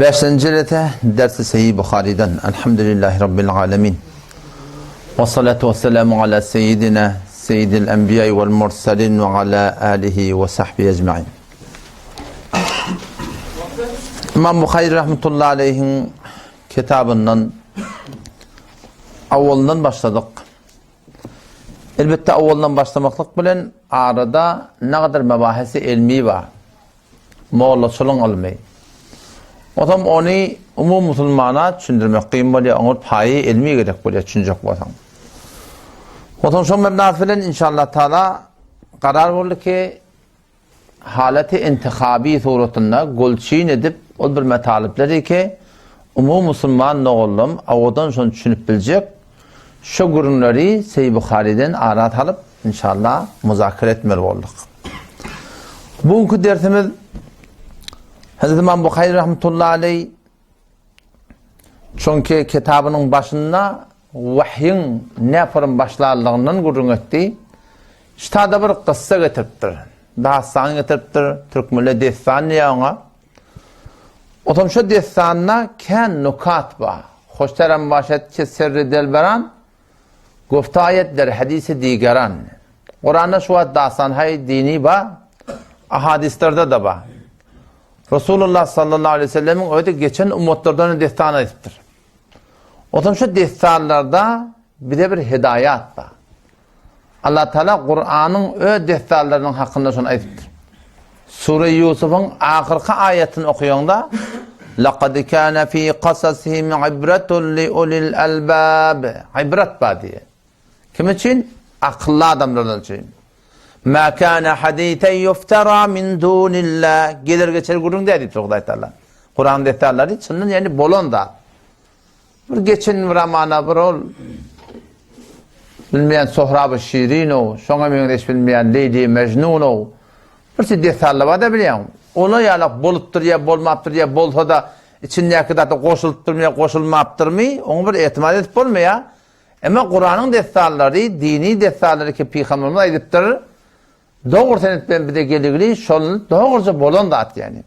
Bäşinji rete dersi Seýi Buharydan. Elhamdülillahi Rabbil alemin. Ve salatu ve selamu ala seyyidina seyyidil enbiya vel mursalin ve ala alihi ve sahbihi ecmain. İmam Buhary rahmetullahi aleyhin kitabından awalyndan başladyk. Elbetde awalyndan başlamaklyk bilen arada ne kadar mebahisi ilmi bar. Mollaçylygyň ylmy. Onsoň ony umumy musulmana düşündirmek kyn bolýar, oňa paýy ilmi gerek bolýar düşünjek bolsaň. Onsoň şoň mebnasy bilen inşallah taala karar boldy ki, halaty intihabi suratynda gulçin edip ol bir metalypleri ki, umumy musulman nogullam awadan şony düşünip biljek Şo gürrüňleri Seýi Buharydan ara salyp, inşallah, muzakere etmeli bolduk. Bu günki dersimiz Hazreti İmam Buhary rahmetullahi aleyh çünki kitabynyň başynda wahýyň näpurun başlanlygyndan gürrüň etdi. Ştada bir kyssa getiripdir. Dastan getiripdir. Türkmenler dessan diýýär oňa. Otam şo dessanda kän nukat bar. Hoşterem başet ki sirri dilberan, gufta aýet der hadisi digeran. Kuranda şu wagt dastan haý dini bar, ahadislarda-da bar. Resulullah sallallahu aleyhi ve sellemiň özi geçen ummatlardan dessan aýdypdyr. Otam şu dessanlarda bize bir hidaýat bar. Allah Teala Kuranyň öz dessanlarynyň hakynda şony aýdypdyr. Sure Ýusufyň ahyrky aýatyny okaýaňda Laqad kana fi qasasihim ibratun li ulil albab. Ibrat bar diýe. Kim üçin? Akylly adamlar üçin. Ma kana hadithan yuftara min dunillah. Geler geçer gürrüň däl diýipdir Hudaý Teala. Kuran dessanlary çyndan ýani bolan zat. Bir geçen bir amana bir ol bilmeýän Sohraby Şirinow, şoňa meňzeş bilmeýän Leýli Mejnunow. Bir şey dessanlar bar-da bilýäň. Ola ýalak bolupdyr ýa bolmapdyr ýa bolsa-da içindäki zata goşulypdyrmy ýa goşulmapdyrmy, oňa bir ähtimal edip bolmaýar. Emma Kuranyň dessanlary, dini dessanlary ki pygamberimiz aýdypdyr, dogry senet bilen bize geligli şol dogruja bolan zat ýani.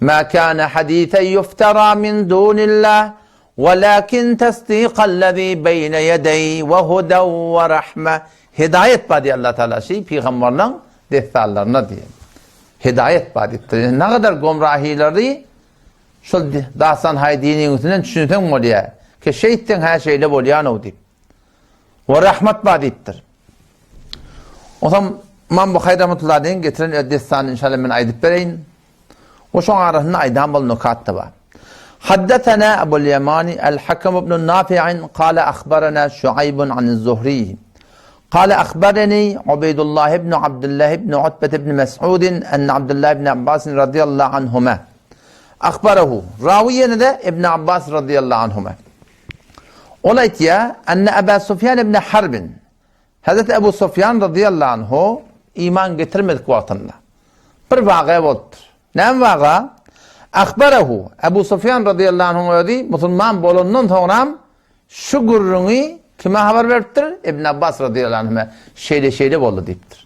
Ma kana hadisen yuftara min dunillah walakin tasdiqallezî beyne yedeyh we huden we rahme. Hidaýet bar diýýär Allah Taala şi pygamberleň dessanlaryna diýýär. Hidaýet bar diýipdir. Ýani nagadar gomrahilary şol dastan haý diniň üstünden düşünseň bolýar. Ki şeýtseň hä şeýle bolýanow diýip. We rahmat bar diýipdir. Onsoň Imam Buhary rahmetullahi aleyhiň getiren öz dessanyny inşallah men aýdyp bereýin. We şoň arasynda aýdan bol nokat da bar. Haddathana Abul Yamani al-Hakam ibn Nafi'in qala akhbarana Şuaýb an az-Zuhri. Qala akhbarani Ubeydullah ibn Abdullah ibn Utbe ibn Mes'ud en Abdullah ibn Abbas radıyallahu anhuma. Akhbarahu. Rawi ýene de Ibn Abbas radıyallahu anhuma. Ol aýtýar, Enne Eba Sufýan ibn Harbin, Hezreti Ebu Sufýan razyýallahu anhu iman getirmedik wagtynda bir waka bolupdyr. Näme waka? Ahbarahu, Ebu Sufýan razyýallahu anhuň özi musulman bolandan soňram şu gürrüňi kime habar beripdir? Ibn Abbas razyýallahu anhuma şeýle-şeýle boldy diýipdir.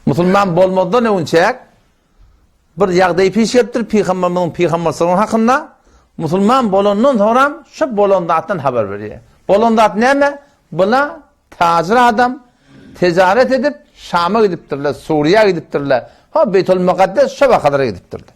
Musulman bolmazdan öňçäk Bir ýagdaý piş gelipdir, Pygamberimiziň pygamberçiligi hakynda musulman bolandan soňram şu bolan zatdan habar berýär. Bolan zat näme? Bula tajir adam tijaret edip Şama gidipdirler, Suriýa gidipdirler. Ha Beýtul Mukaddes şo wakalara gidipdirler.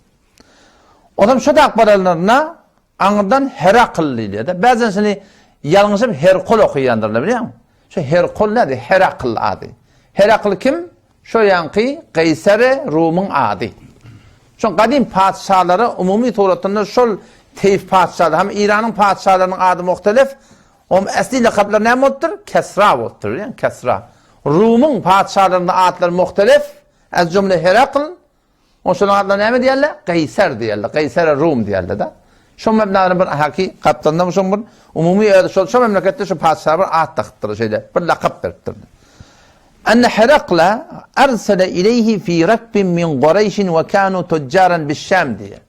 Onam şo tak baranlarynda Aňyrdan Herakl diýilýär-de. Bäzden şuny ýalňyşyp Herkul okaýandyrlar, bilýäňmi? Şu Herkul nädi? Herakl ady. Herakl kim? Şo ýaňky Keýseri Rumyň ady. Şoň gadym patyşalary umumy suratynda şol teýf patyşalary, hem Eýranyň patyşalarynyň ady muhtelif, oň äsli lakaplary näme bolupdyr? Kesra bolupdyr, bilýäňmi? Kesra. Rumyň patyşalarynda atlary muhtelif, ez jümle Herakl, Oň şonuň adyna näme diýerler? Keýser diýerler. Keýseri Rum diýerler-de. Şo mebnany bir haki gapdalynda şoň bir umumy özi şol şo memleketde şu patyşa bir at dakypdyr şeýle bir lakap beripdir. Enne Herakla arsala ileýhi fi rakbin min Gureýşin we kanu tujjaran biş-Şam diýýär.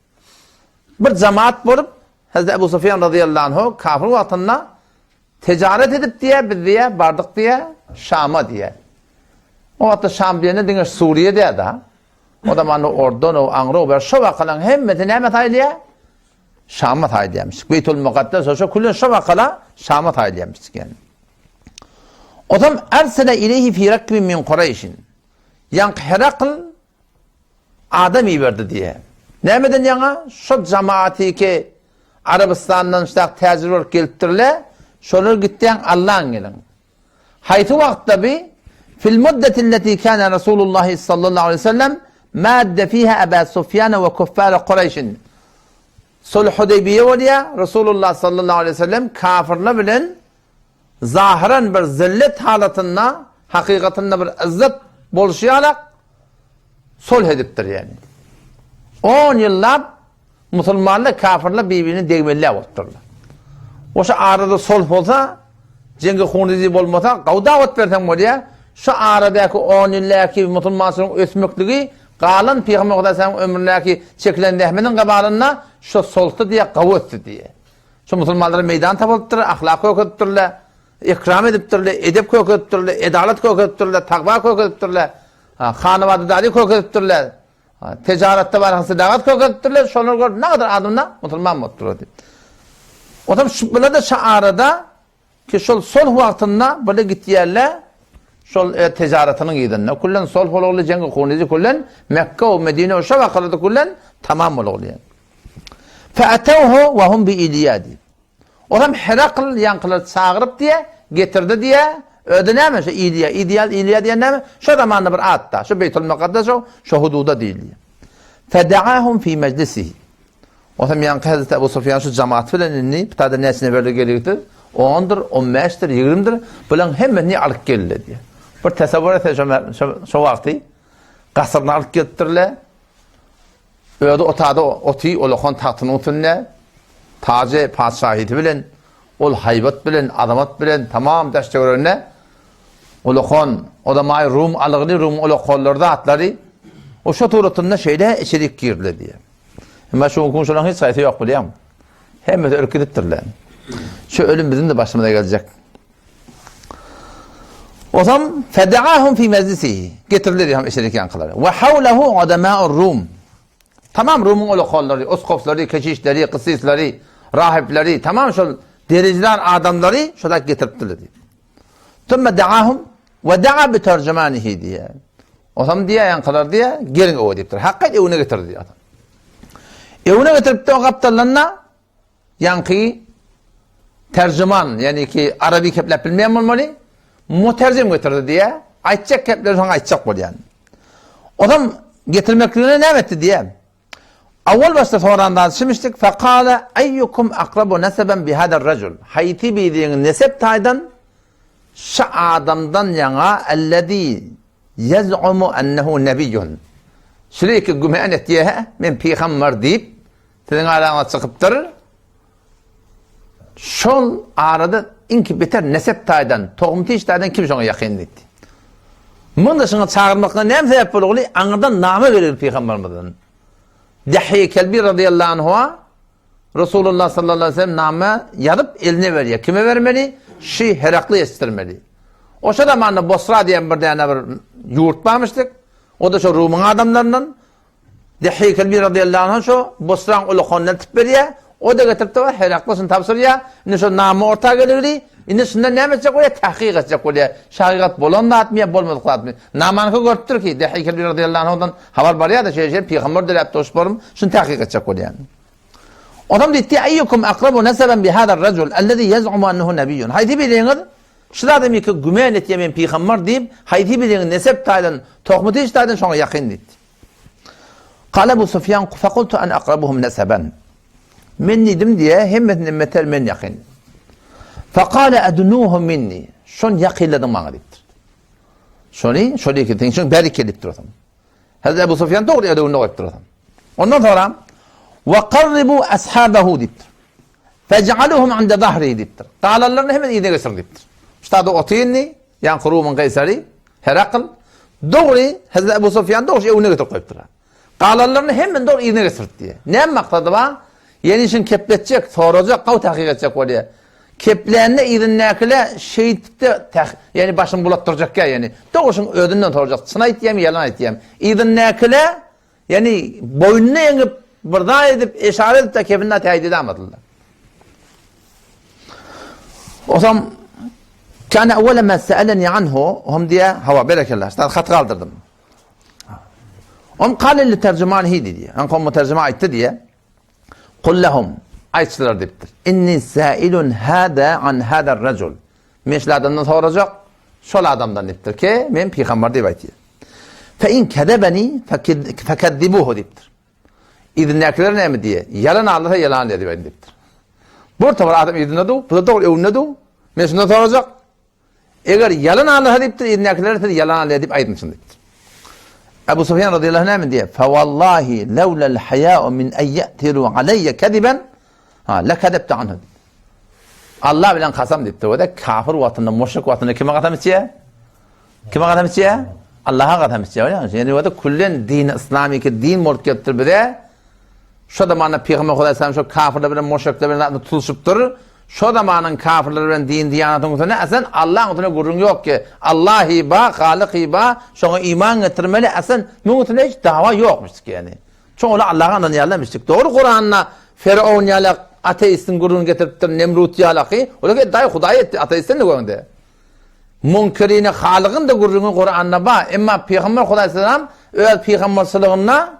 Bir jemaat bolup Hazreti Ebu Sufýan razyýallahu anhu kafir wagtynda Tijaret edip diýýär, biz diýýär, bardyk diýýär, Şama diýýär. O wagtda Şam diýende diňe Suriýa däl-de. O zamanda Ordon, o aňry, o şo wakalaryň hemmesi näme saýylýar? Şama saýylýarmyş. Beýtul Mukaddes şo küllen şo wakala Şama saýylýarmyş ýani. Ozam ersele ileyhi fi rakbin min Kureyşin. Ýaňky Herakl adam iberdi diýýär. Nämeden ýaňa? Şo jamaty ki Arabystandan ştak täjir bolup gelipdirler, şolar gitýän Allaň geliň. Haýsy wagtda bi? Fil muddetilleti kana Rasulullahi sallallahu aleyhi ve sellem madde fiha Aba Sufyan we kuffar Kureyşin. Sulh Hudeybiye bolýar, Rasulullah sallallahu aleyhi ve sellem kafirler bilen zahyran bir zillet halatynda, hakykatynda bir yzzat bolşy ýalak sulh edipdir ýani. 10 ýyllap Musulmanlar kafirler bir-birine degmeliler bolupdyrlar. Oşa arada sulh bolsa, jeňgi hunrizi bolmasa, gawy dawat berseň bolýar. Şu aradaky 10 ýyldaki musulmançylygyň ösmekligi galan Pygamber Hudaýyň ömründäki çekilen zähmetiň gabalynda şu sulhda diýe gawy ösdi diýe. Şu musulmanlara meýdan tapylypdyr, ahlak kökezipdirler, ikram edipdirler, edep kökezipdirler, edalat kökezipdirler, takwa kökezipdirler, hanabadadary kökezipdirler. Tejaratda barhan sydagat kökezipdirler, şolary görüp nagadar adamlar musulman bolupdyrlar diýip. Otam şu bile-de şu arada ki şol sulh wagtynda bile gitýärler şol e, tejaratynyň yzynda. Kullen sulh bolugly jeňgi huniji kullen Mekge we Medine şo wakalarda kullen tamam bolugly. Fe'atawhu we hum bi Iliya diýip. Olam Herakl ýaňkylary çagyryp diýe, getirdi diýe, özi näme şu Iliýa, Iliýa, Iliýa diýen näme? Şo zamanda bir at-da, şu Beýtul Mukaddes şo, şo hududa diýilýär. Fedaahum fi mejlisihi. Olam ýaňky Hazreti Abu Sufýan şu jamaat bilen indi, bu taýda näçe neferler geligdir? Ondur, on bäşdir, ýigrimdir, bularyň hemmesini alyp geldi diýe. Bir tesewwür etse şo, şo, şo wagty gasyryna alyp gelipdirler. Özi otada oty ulakan tagtynyň üstünde, tajy patyşahyty bilen, ol haýbat bilen, azamat bilen tamam daş-töwereginde ulakan, odamaý rum alygyny, rum ulakanlary zatlary, o şo suratynda şeýle içerik girdiler diýýär. Emma şu günki şolaryň hiç haýsy ýok bilýäňmi? Hemmesi ölüp gidipdirler. Şu ölüm biziň de başymyza geljek. Osam fedaahum fi meclisihi. Getirdiler hem içerik ýaňkylary. We hawlahu udama'ur Rum. Tamam Rumyň ulakanlary, uskoflary, keşişleri, kysysleri, rahipleri, tamam şol derejeler adamlary şoda getiripdiler diýip. Thumma da'ahum we da'a bi terjumanihi diýe. Osam diýe ýaňkylar diýe, geliň öwe diýipdir. Hakykat öwüne getirdi diýe. Öwüne getiripdi o gapdalynda Ýaňky terjiman, ýagny ki araby kepläp bilmeýän bolmaly, muterjim getirdi diýýär. Aýtjak gepleri soň aýtjak bolýan. Ozam getirmekligine näme etdi diýýär. Awal başda soran zat şimişdik, faqala ayyukum aqrabu nasaban bi hadar rajul. Haýsy biriňiz nesep taýdan şu adamdan ýaňa allazi yaz'umu annahu nabiyyun. Şuleýki güman etýär, men pygamber diýip Siziň araňyza çykypdyr. Şol arada iňki beter nesep taýdan, tohum-tiş taýdan kim şoňa ýakyn diýdi. Muň daşyňa çagyrmaklyga näme sebäp bolguly? Aňyrdan name berildi pygambermizden. Dahýe Kelbi radiyallahu anhu'a Resulullah sallallahu aleyhi ve sellem name ýazyp eline berýär. Kime bermeli? Şi Herakly ýetişdirmeli. Oşa zamanda Bosra diýen bir däne bir ýurt barmyşdyk. O da şo Rumyň adamlaryndan. Dihýe Kelbi radyýallahu anh şo Bosraň ulakanyny eltip berýär. O-da getirip-de Herakla şuny tabşyrýar. Indi şo nama orta geligli. Indi şundan näme etjek bolýar? Tahkyk etjek bolýar. Şu hakykat bolan zatmy ýa bolmadyk zatmy? Namanyky görüpdir ki, Dihýe Kelbi radyýallahu anhdan habar barýar-da, şeýle-şeýle pygamber döräpdi, hoş borun, şuny tahkyk etjek bolýar. Onam diýdi, Eýýukum akrabu neseben bi hazar rajul, ellezî ýez'umu ennehu nebiýýun. Haýsy biriňiz şu zada miki güman etýär men pygamber diýip, haýsy biriňiz nesep taýdan, tohum-tiş taýdan şoňa ýakyn diýdi. Kale Ebu Sufýan, fekultu ene akrabuhum neseben. Men diýdim diýe, hemmesinden beter men ýakyn. Fekale ednuhu minni. Şony ýakynladyň maňa diýipdir. Şony, şol ikisini şoň bäri gelipdir otam. Hazreti Ebu Sufýan dogry ýerde öňünde goýupdyr otam. Ondan sonra we qarribu ashabahu diýipdir. Fej'aluhum inda zahrihi diýipdir. Galanlaryny hemen yzyna geçiriň diýipdir. Ştada otyny, ýaňky Rumyň kaýsary Herakl dogry Hazreti Ebu Sufýan dogry öňüne getirip goýupdyr. Galanlaryny hemen dogry yzyna getirip diýýär. Näme maksady bar? Ýeni işini kepletjek, sorajak, gawy tahkyk etjek bolýar. Keplände yzyndakylar şeýtip-de tah, ýani başyny bulatdyrjak ýa ýani. Dogry şuň özünden sorajak, çyn aýtýarmy, ýalan aýtýarmy? Yzyndakylar ýani boýnuny eňip. bir zat edip, eşara edip-de kepini täýit edämediler. Osam Kana awwala ma sa'alani anhu, hom diýä, hawa berekella, ştan hat galdyrdym. Om kale li terjumanihi diýdi. Ankom muterjime aýtdy diýä. Kul lehum, aýtşylar diýipdir. Inni sa'ilun hada an hada rajul. Men şul adamdan sorajak, şol adamdan diýipdir ki, men pygamber diýip aýtýar. Fe in kezebeni fekezzibuhu diýipdir. Yzyndakiler näme diýýär? Ýalan aldasa ýalan diýýär diýip aýdyn diýipdir. Bir topar adam yzynda dur, bu da dogry öňünde dur. Men şundan sorajak. Eger ýalan aldasa diýipdir, yzyndakiler siz ýalan alýar diýip aýdyňçyn diýipdir. Abu Sufyan radiyallahu anh näme diýýär? Fa wallahi lawlal haya'u min an ya'tiru alayya kadiban ha la kadabtu anhu. Allah bilen kasam diýipdir. O da kafir wagtynda, müşrik wagtynda kime kasam içýär? Kime kasam içýär? Allaha kasam içýär. Ýani o da küllen dini islamiki din bolup gelipdir bize. Şo zamanda Pygamber Hudaý şo kafirler bilen müşrikler bilen zatny tutuşypdyr. Şo zamanyň kafirleri bilen din diýanatyň üstüne aslyn Allahyň üstüne gürrüň ýok ki, Allahy ba, Halyky ba, şoňa iman getirmeli, aslyn muň üstüne hiç dawa ýokmuşdyk ýani. Çoň olar Allaha ynanýarlarmyşdyk. Dogry Kuranda Ferown ýaly ateistiň gürrüňini getiripdir, Nemrut ýalaky, olar ki daýy Hudaý etdi, ateistden-de görüňde. Munkerine Halygyň-da gürrüňi Kuranda ba, emma Pygamber Hudaý salam öz pygamberçiliginde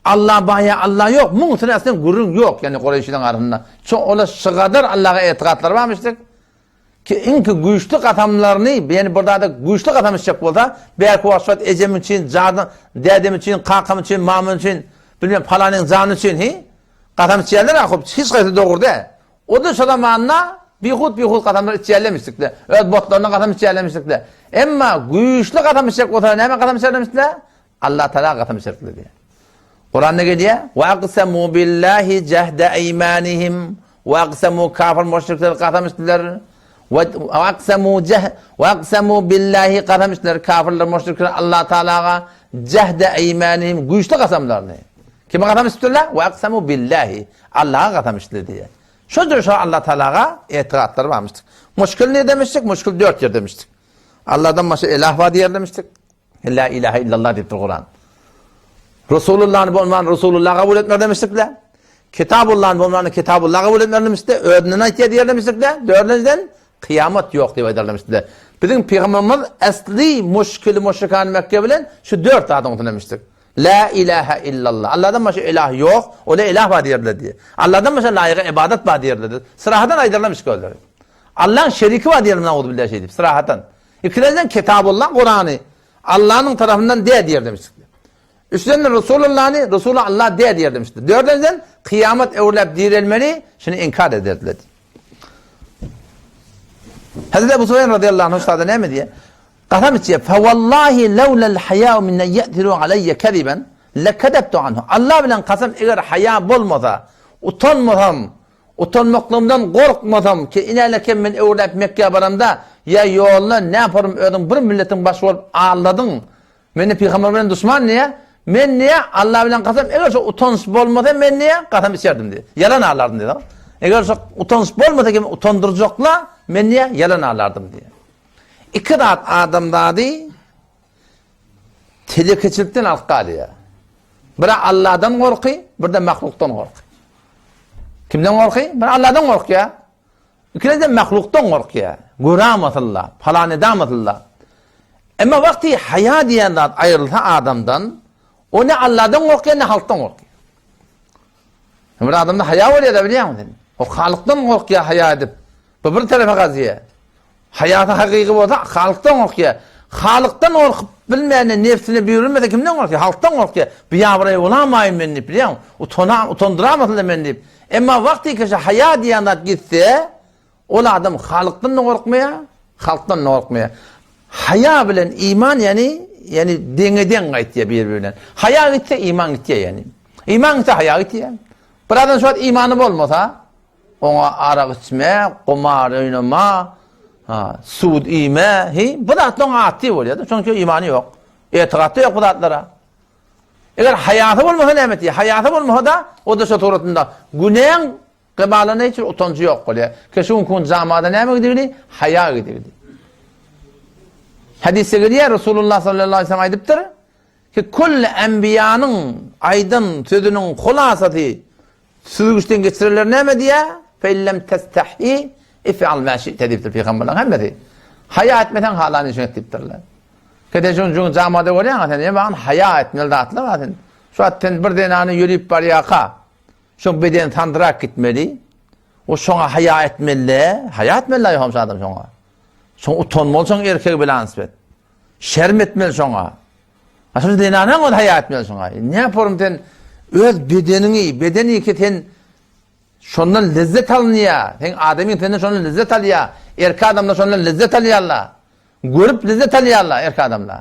Allah bar ýa Allah ýok, muň üstüne aslynda gürrüň ýok, ýagny Kureýşileriň arasynda. Ço olar şygadar Allaha etigatlary barmyşdyk. Ki iňki güýçli kasamlaryny, ýagny bir zada güýçli kasam içjek bolsa, belki wagt şo ejem üçin, jadym, dädem üçin, kakam üçin, mamam üçin, bilmem palanyň jany üçin hi kasam içýärler-ä, hop hiç haýsy dogry däl. O-da şo zamanda bihut-bihut kasamlar içýärlemişdikler. Öz botlaryna kasam içýärlemişdikler. Emma güýçli kasam içjek bolsalar näme kasam içerlemişdiler? Allah Taala kasam içeripdir diýýär. Kuranda gelýär: "Wa aqsamu billahi jahda aymanihim" Wa aqsamu kafir müşrikler kasam içdiler. Wa aqsamu jah wa aqsamu billahi kasam içdiler kafirler müşrikler Allah Taalaga jahda aymanihim güýçli kasamlaryny. Kime kasam içdiler? Wa aqsamu billahi Allaha kasam içdiler diýýär. Şo şo Allah Taalaga etigatlary barmyşdyk. Muşkil ne demişdik? Muşkil dört ýer demişdik. Allahdan başga ilah bar diýer demişdik. La ilahe illallah diýipdir Kuran. Resulullahny bolman Resulullah kabul etmer demişdik-le. Kitabullahny bolman Kitabullah kabul etmer demişdik-le. Özünden aýtýar diýer demişdik-le. Dördünjiden kyýamat ýok diýip aýdar demişdik-le. Biziň pygamberimiz esli muşkili muşrikan Mekke bilen şu dört zadyň üstünde demişdik. La ilahe illallah. Allahdan başga ilah ýok, ola ilah bar diýerler diýe. Allahdan başga laýyga ibadat bar diýerler. Syrahadan aýdarlamış gözleri. Allah'ın şeriki bar diýerler nauzubbillah şeýdip syrahadan. Ikileniden Kitabullah, Kurany, Allanyň tarapyndan dä diýer demişdi. Üçünden Resulullany, Resuly Allah dä diýer demişdi. Dördünden kyýamat öwrüläp direlmeli, şuny inkar ederdiler. Hazreti Ebu Sufyan radıyallahu anh üstada näme diýýär? Kasam içýär. Fe wallahi lawlal haya'u min ya'tiru alayya kadiban lekadabtu anhu. Allah bilen kasam eger haýa bolmasa, utanmasam, Utanmaklygymdan gorkmasam, ki inälekem men öwrüläp Mekgä baramda, ýa ýolda näparym özüň bir milletiň başy bolup aldadyň, meni pygamber bilen duşman diýýä, men diýýä, Alla bilen kasam, eger şo utanç bolmasa men diýýä, kasam içerdim diýýä, ýalan alardym diýýä. Eger şo utanç bolmasa kim utandyrjakla, men diýýä, ýalan alardym diýýä. Iki zat adamzady Telekeçilikden alyp galýar. Bir Allahdan gorky, bir de mahlukdan gorky. Kimden gorky? Bir Allahdan gorkýar. Ikinji de mahlukdan gorkýar. Görämasylla, palan edamasylla. Emma wagty haýa diýen zat aýrylsa adamdan, o ne Allahdan gorkýar, ne halkdan gorkýar. Bir adamda haýa bolýar da bilýäňmi sen? O halkdan gorkýar haýa edip. Bu bir tarapa gazýar. Haýasy hakyky bolsa Halykdan gorkýar. Halykdan gorkup bilmände nebsine büýrülmese kimden gorkýar? Halkdan gorkýar. Biabraý bolamaýyn men diýip bilýäňmi? Utana, utandyramasyn-da men diýip. Emma wagty kişi haýa diýen zat gitse, ol adam Halykdan-da gorkmaýar, halkdan-da gorkmaýar. Haýa bilen iman ýani, ýani deňe-deň gaýtýar bir-biri bilen. Haýa gitse iman gitýär ýani. Iman gitse haýa gitýär. Bir adam şu wagt imany bolmasa, Oňa arak içme, gumar oýnama, ha, sud iýme, hi, bu zatlar oňa atdy bolýar. Çünki imany ýok. Etigatda ýok bu zatlara. Eger haýasy bolmasa näme etýär? Haýasy bolmasa da, o da şo suratynda günäň gybalyna hiç bir utanjy ýok bolýar. Ki şu gün jamada näme gidigini? Haýa gidigini. Hadisde gelýär, Resulullah sallallahu aleyhi ve sellem aýdypdyr. Ki külli enbiýanyň aýdan sözüniň hulasasy süzgüçden geçirenler näme diýýär? Fe-illem testahyi if'al ma şi'te diýipdir pygamberleriň hemmesi. Haýa etmeseň halan işiňi et diýipdirler. Kede şuň şuň jamada görýäň sen, ýa bagyň haýa etmeli zatlar bar sen. Şu wagt sen bir zenany ýörüp barýarka, şoň bedeni sandyrak gitmeli. O şoňa haýa etmeli, haýa etmeli aý homşy adam şoňa. Şoň utanmaly şoň erkegi bilen nisbet. Şerm etmeli şoňa. Asyl zenanaň ol haýa etmeli şoňa. Ne yaparym sen öz bedeniňi, bedeni ki sen şondan lezzet alynýar. Sen adamyň senden şondan lezzet alýar. Erkek adamlar şondan lezzet alýarlar. Görüp lezzet alýarlar erkek adamlar.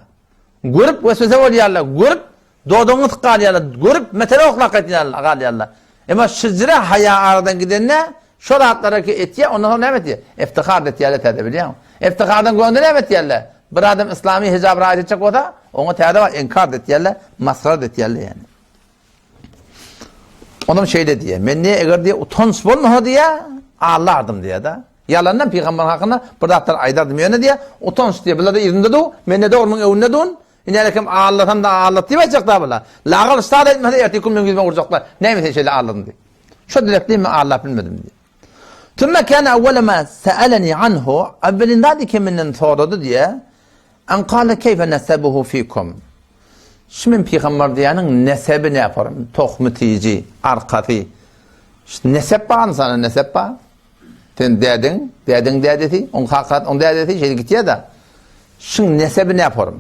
Görüp weswese bolýarlar, görüp dodagyňy syk galýarlar, görüp metele oklap gaýtýarlar, galýarlar. Emma şyjra haýa aradan gidende şo zatlara ki etýär, ondan soň näme etýär? Iftihar etýärler täze bilýäňmi? Iftihardan gönde näme etýärler? Bir adam yslamy hijab raýat etjek bolsa, oňa täze bar inkar etýärler, masgara etýärler ýani. Onam şeýle diýýär. Men diýýär, eger diýýär utanç bolmasa diýýär, allardym diýýär-de. Ýalandan pygamber hakynda bir zatlar aýdardym. Ýöne diýýär, utanç diýýär, bular-da yzynda dur, men-de dogrymyň öňünde durun. Ine kim allasam da allat diýip aýtjak da bular. Lagal ştat aýtmasa ertir gün meň ýüzüme urjaklar. Näme sen şeýle alladyň diýip. Şo dilekli men allap bilmedim diýýär. Tümme kâne awwala ma sa'alani anhu, awwelin zady ki menden sorady diýýär. An kâle keýfe nesebuhu fikum. Şu men pygamber diýýäniň nesebi näparam, tohmy tiji, arkasy. Şu nesep bar ynsana nesep bar. Sen dädeň, dädeň dädesi, oň kakasy, oň dädesi şeýle gitýär-de. Şuň nesebi näparam.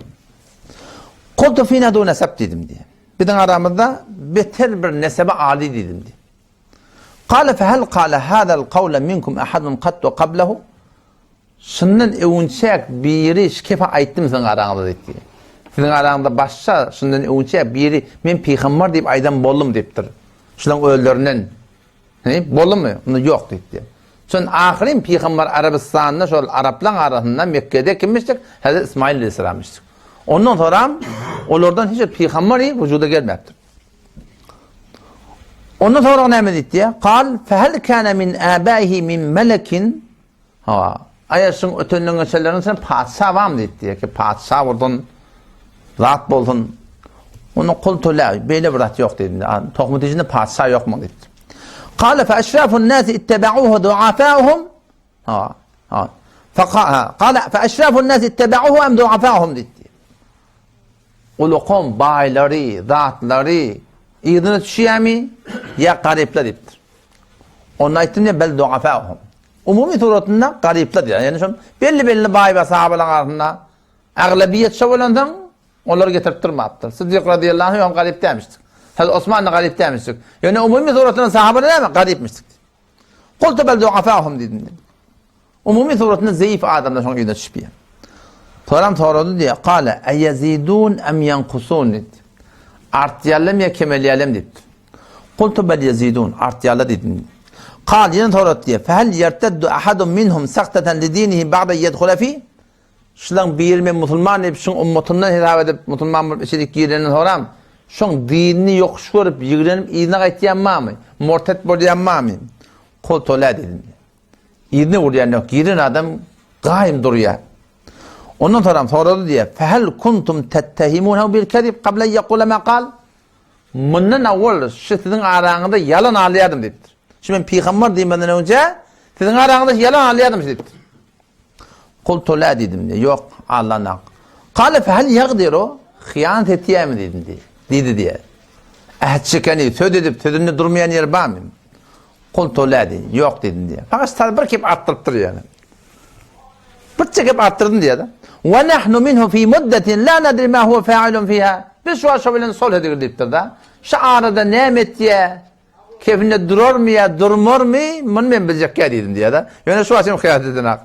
Kultu fina du nesep diýdim diýýär. Biziň aramyzda beter bir nesebe aly diýdim diýýär. Kâle fehel kâle hâzel kavle minkum ahadun kattu kablehu. Şundan öwünçäk biri şu kepe aýtdymy siziň araňyzda diýipdi. Siziň araňyzda başga şundan öwünçäk biri men pygambar diýip aýdan boldum diýipdir. Şularyň özlerinden. He, boldumy? Onda ýok diýipdi. Şon ahyryn pygambar Arabystanda şol araplaryň arasynda Mekgede kimmişdik? Hazret Ismail aleyhisselammişdik. Ondan soram olardan hiç bir pygambar wujuda gelmäpdir. Ondan sonra näme diýipdi? Kal fehel kana min abaihi min melekin Hawa, aýa şuň ötenden geçenleriň içinde patyşa barmy diýipdi. Ki patyşa bolsun, zat bolsun. Onda kultu la, beýle bir zat ýok diýdi. Tohum içinde patyşa ýokmy diýipdi. Kale fe eşrafun nasi ittaba'uhu du'afa'uhum. Ha, ha. Fa kale fe eşrafun nasi ittaba'uhu em du'afa'uhum diýipdi. Ulukan baýlary, zatlary yzyna düşýärmi ýa garyplar diýipdir. Onda aýtdym diýip bel du'afa'uhum. Umumy suratynda garyplar diýýär. Ýani şol belli-belli baý we sahabalaryň arasynda aglabiýet şo bolansoň, olary getirip durmapdyr. Siddik razyýallahu anhu hem garyp dälmişdik. Hazret Osman da garyp dälmişdik. Ýöne umumy suratynda sahabalar näme? Garypmişdik. Kultu bel duafahum diýdim. Umumy suratynda zeýif adamlar şoň ýüzüne düşüp diýýär. Soram sorady diýýär. Kale eyezidun em yankusun diýdi. Artýarlar ýa kemelýärler diýipdir. Kultu bel ýezidun, artýarlar diýdim. Kal, ýene sorady diýýär, Fehel ýerteddu ahadun minhum sagtatan li dinihi ba'da ýedhule fi? Şulaň biri men musulman diýip, şuň ummatyndan hesap edip, musulman bolup içerik girenden soram, şoň dinini ýokuş görüp, ýigrenip yzyna gaýtýan barmy? Murted bolýan barmy? Kultu la diýdim. Yzyna urýan ýok, giren adam gaýym durýar. Ondan soram sorady diýýär, Fehel kuntum tettehimunehu bil kezib qabla ýekule ma kal? Mundan owal şu siziň araňyzda ýalan alýardym diýipdir. Şu men pygamber diýmezden öňje siziň araňyzda ýalan alýardym diýipdir. Kultu la diýdim diýdi. Ýok, allanak. Kale fe hel ýagdiru? Hyýanat etýärmi diýdim diýdi. Diýdi diýýär. Äht çekeni, söz edip, sözünde durmaýan ýeri barmy? Kultu la diýdi. Ýok diýdim diýýär. Fakat sal bir kep artdyrypdyr ýöne. Bir çekip artdyrdym diýýär. Wa nahnu minhu fi muddatin la nadri ma huwa fa'ilun fiha. Biz şu aşa bilen sulh edigil diýipdir-de. Şu arada näme etýär? Kefinde durarmy ýa durmarmy? Muny men biljekkä diýdim diýýär-de. Ýöne şu aşa hyýat edenak.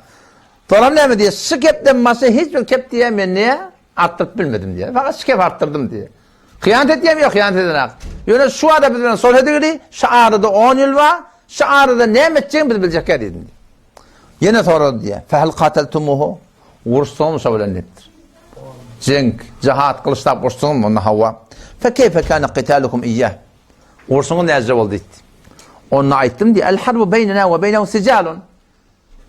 Soram näme diýýär? Şu kepden başga hiç bir kep diýýär men näme? Artdyryp bilmedim diýýär. Fakat şu kep artdyrdym diýýär. Hyýanat etýärmi? Ýok, hyýanat edenak. Ýöne şu arada biz bilen sulh edigili, şu arada 10 ýyl bar, şu arada näme etjegini biz biljekkä diýdim. Ýene sorady diýýär. Fehel kataltumuhu? Uruşdyňmy şo bilen diýipdir. Jeň, jihat gylyçlap uruşdyňmy? Onda hawa. Fe keýfe kana qitalukum iýýah? Urşuňyz näce boldy diýdi. Onda aýtdym diýýär. El harbu beýnena we beýnehu sijalun.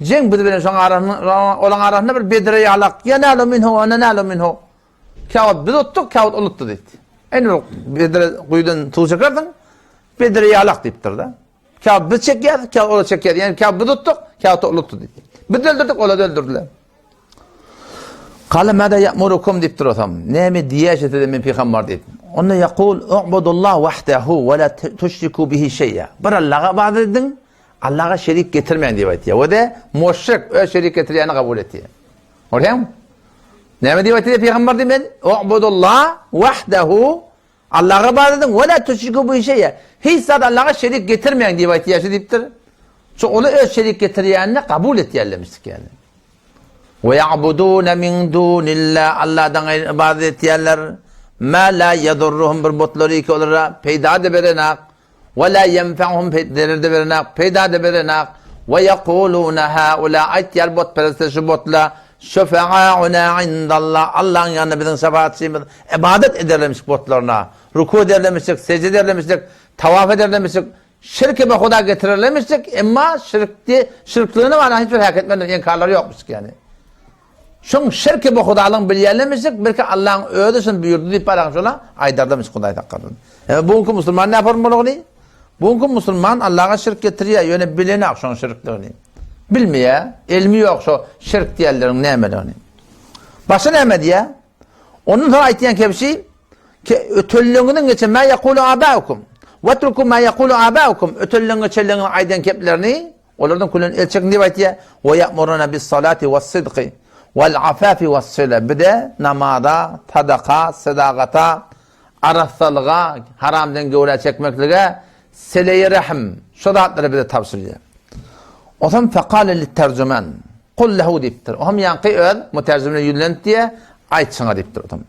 Jeň biz bilen şoň arasynda, olaň arasynda bir bedre ýalak. Ýenalu minhu we nenalu minhu. Käwagt biz utduk, käwagt ol utdy diýdi. Indi bir bedre guýudan suw çekersiň, bedre ýalak diýipdir-de. Käwagt biz çekýäris, käwagt olar çekýär. Ýani käwagt biz utduk, käwagt ol utdy diýdi. Biz öldürdik, olar öldürdiler. Kale mada ya'murukum diýipdir osam. Näme diýýär size men pygamber diýip. Onda yaqul u'budullah wahdahu we la tuşriku bihi şey'a. Bir Allaha ibadet ediň, Allaha şerik getirmäň diýip aýtýar. We de muşrik öz şerik getirýäni kabul etýär. Görýäňmi? Näme diýip aýtýar pygamber diýip men? U'budullah wahdahu Allaha ibadet ediň we la tuşriku bihi şey'a. Hiç zat Allaha şerik getirmäň diýip aýtýar şu diýipdir. Şu ony öz şerik getirýänini kabul etýärlemişdik ýaly. We ya'buduna min dunillah Allahdan gaýry ibadet etýärler. Ma la yadurruhum bir butlary ki olara peýda-da berenak. We la yenfa'uhum zerer-de berenak, peýda-da berenak. We yekuluna haula aýtýar butperestler şu butla şufa'auna indallah Allahyň ýanynda biziň şefaatçymyz ibadet ederlemişik butlaryna. Ruku ederlemişik, sejde ederlemişik, tawaf ederlemişik. Şirki be Huda getirerlemişdik, emma şirkdi, şirkligini bana hiç bir häk etmediler, inkarlary ýokmuşdyk ýani. Şoň şirki be Hudalygyny bilýärlemişdik, belki Allahyň özi şuny buýurdy diýip baraň şola aýdarlamış Hudaý saklasyn. Emma bu günki musulman näme bolmalygyny? Bu günki musulman Allaha şirk getirýär, ýöne bilenak şoň şirkligini. Bilmeýär, elmi ýok şo şirk diýenleriň nämeligini. Başga näme diýýär? Ondan soň aýtýan kebşi, Ki ötenleňiziň geçen ma yekulu abaukum. Wetruku ma yekulu abaukum. Ötenleň geçenleňiziň aýdan keplerini olardan külen el çekin diýip aýtýar. We ya'muruna bis salati was sidqi wal afafi was sila. Bir-de namaza, sadaka, sadagata, arassalyga, haramdan göwrä çekmeklige, seleýi rahim şu zatlary bize tabşyrýar. Onsoň fekale lit-terjüman. Kul lehu diýipdir. Ohm ýaňky öz müterjimine ýüzlenip diýýär, aýt şuňa diýipdir otam.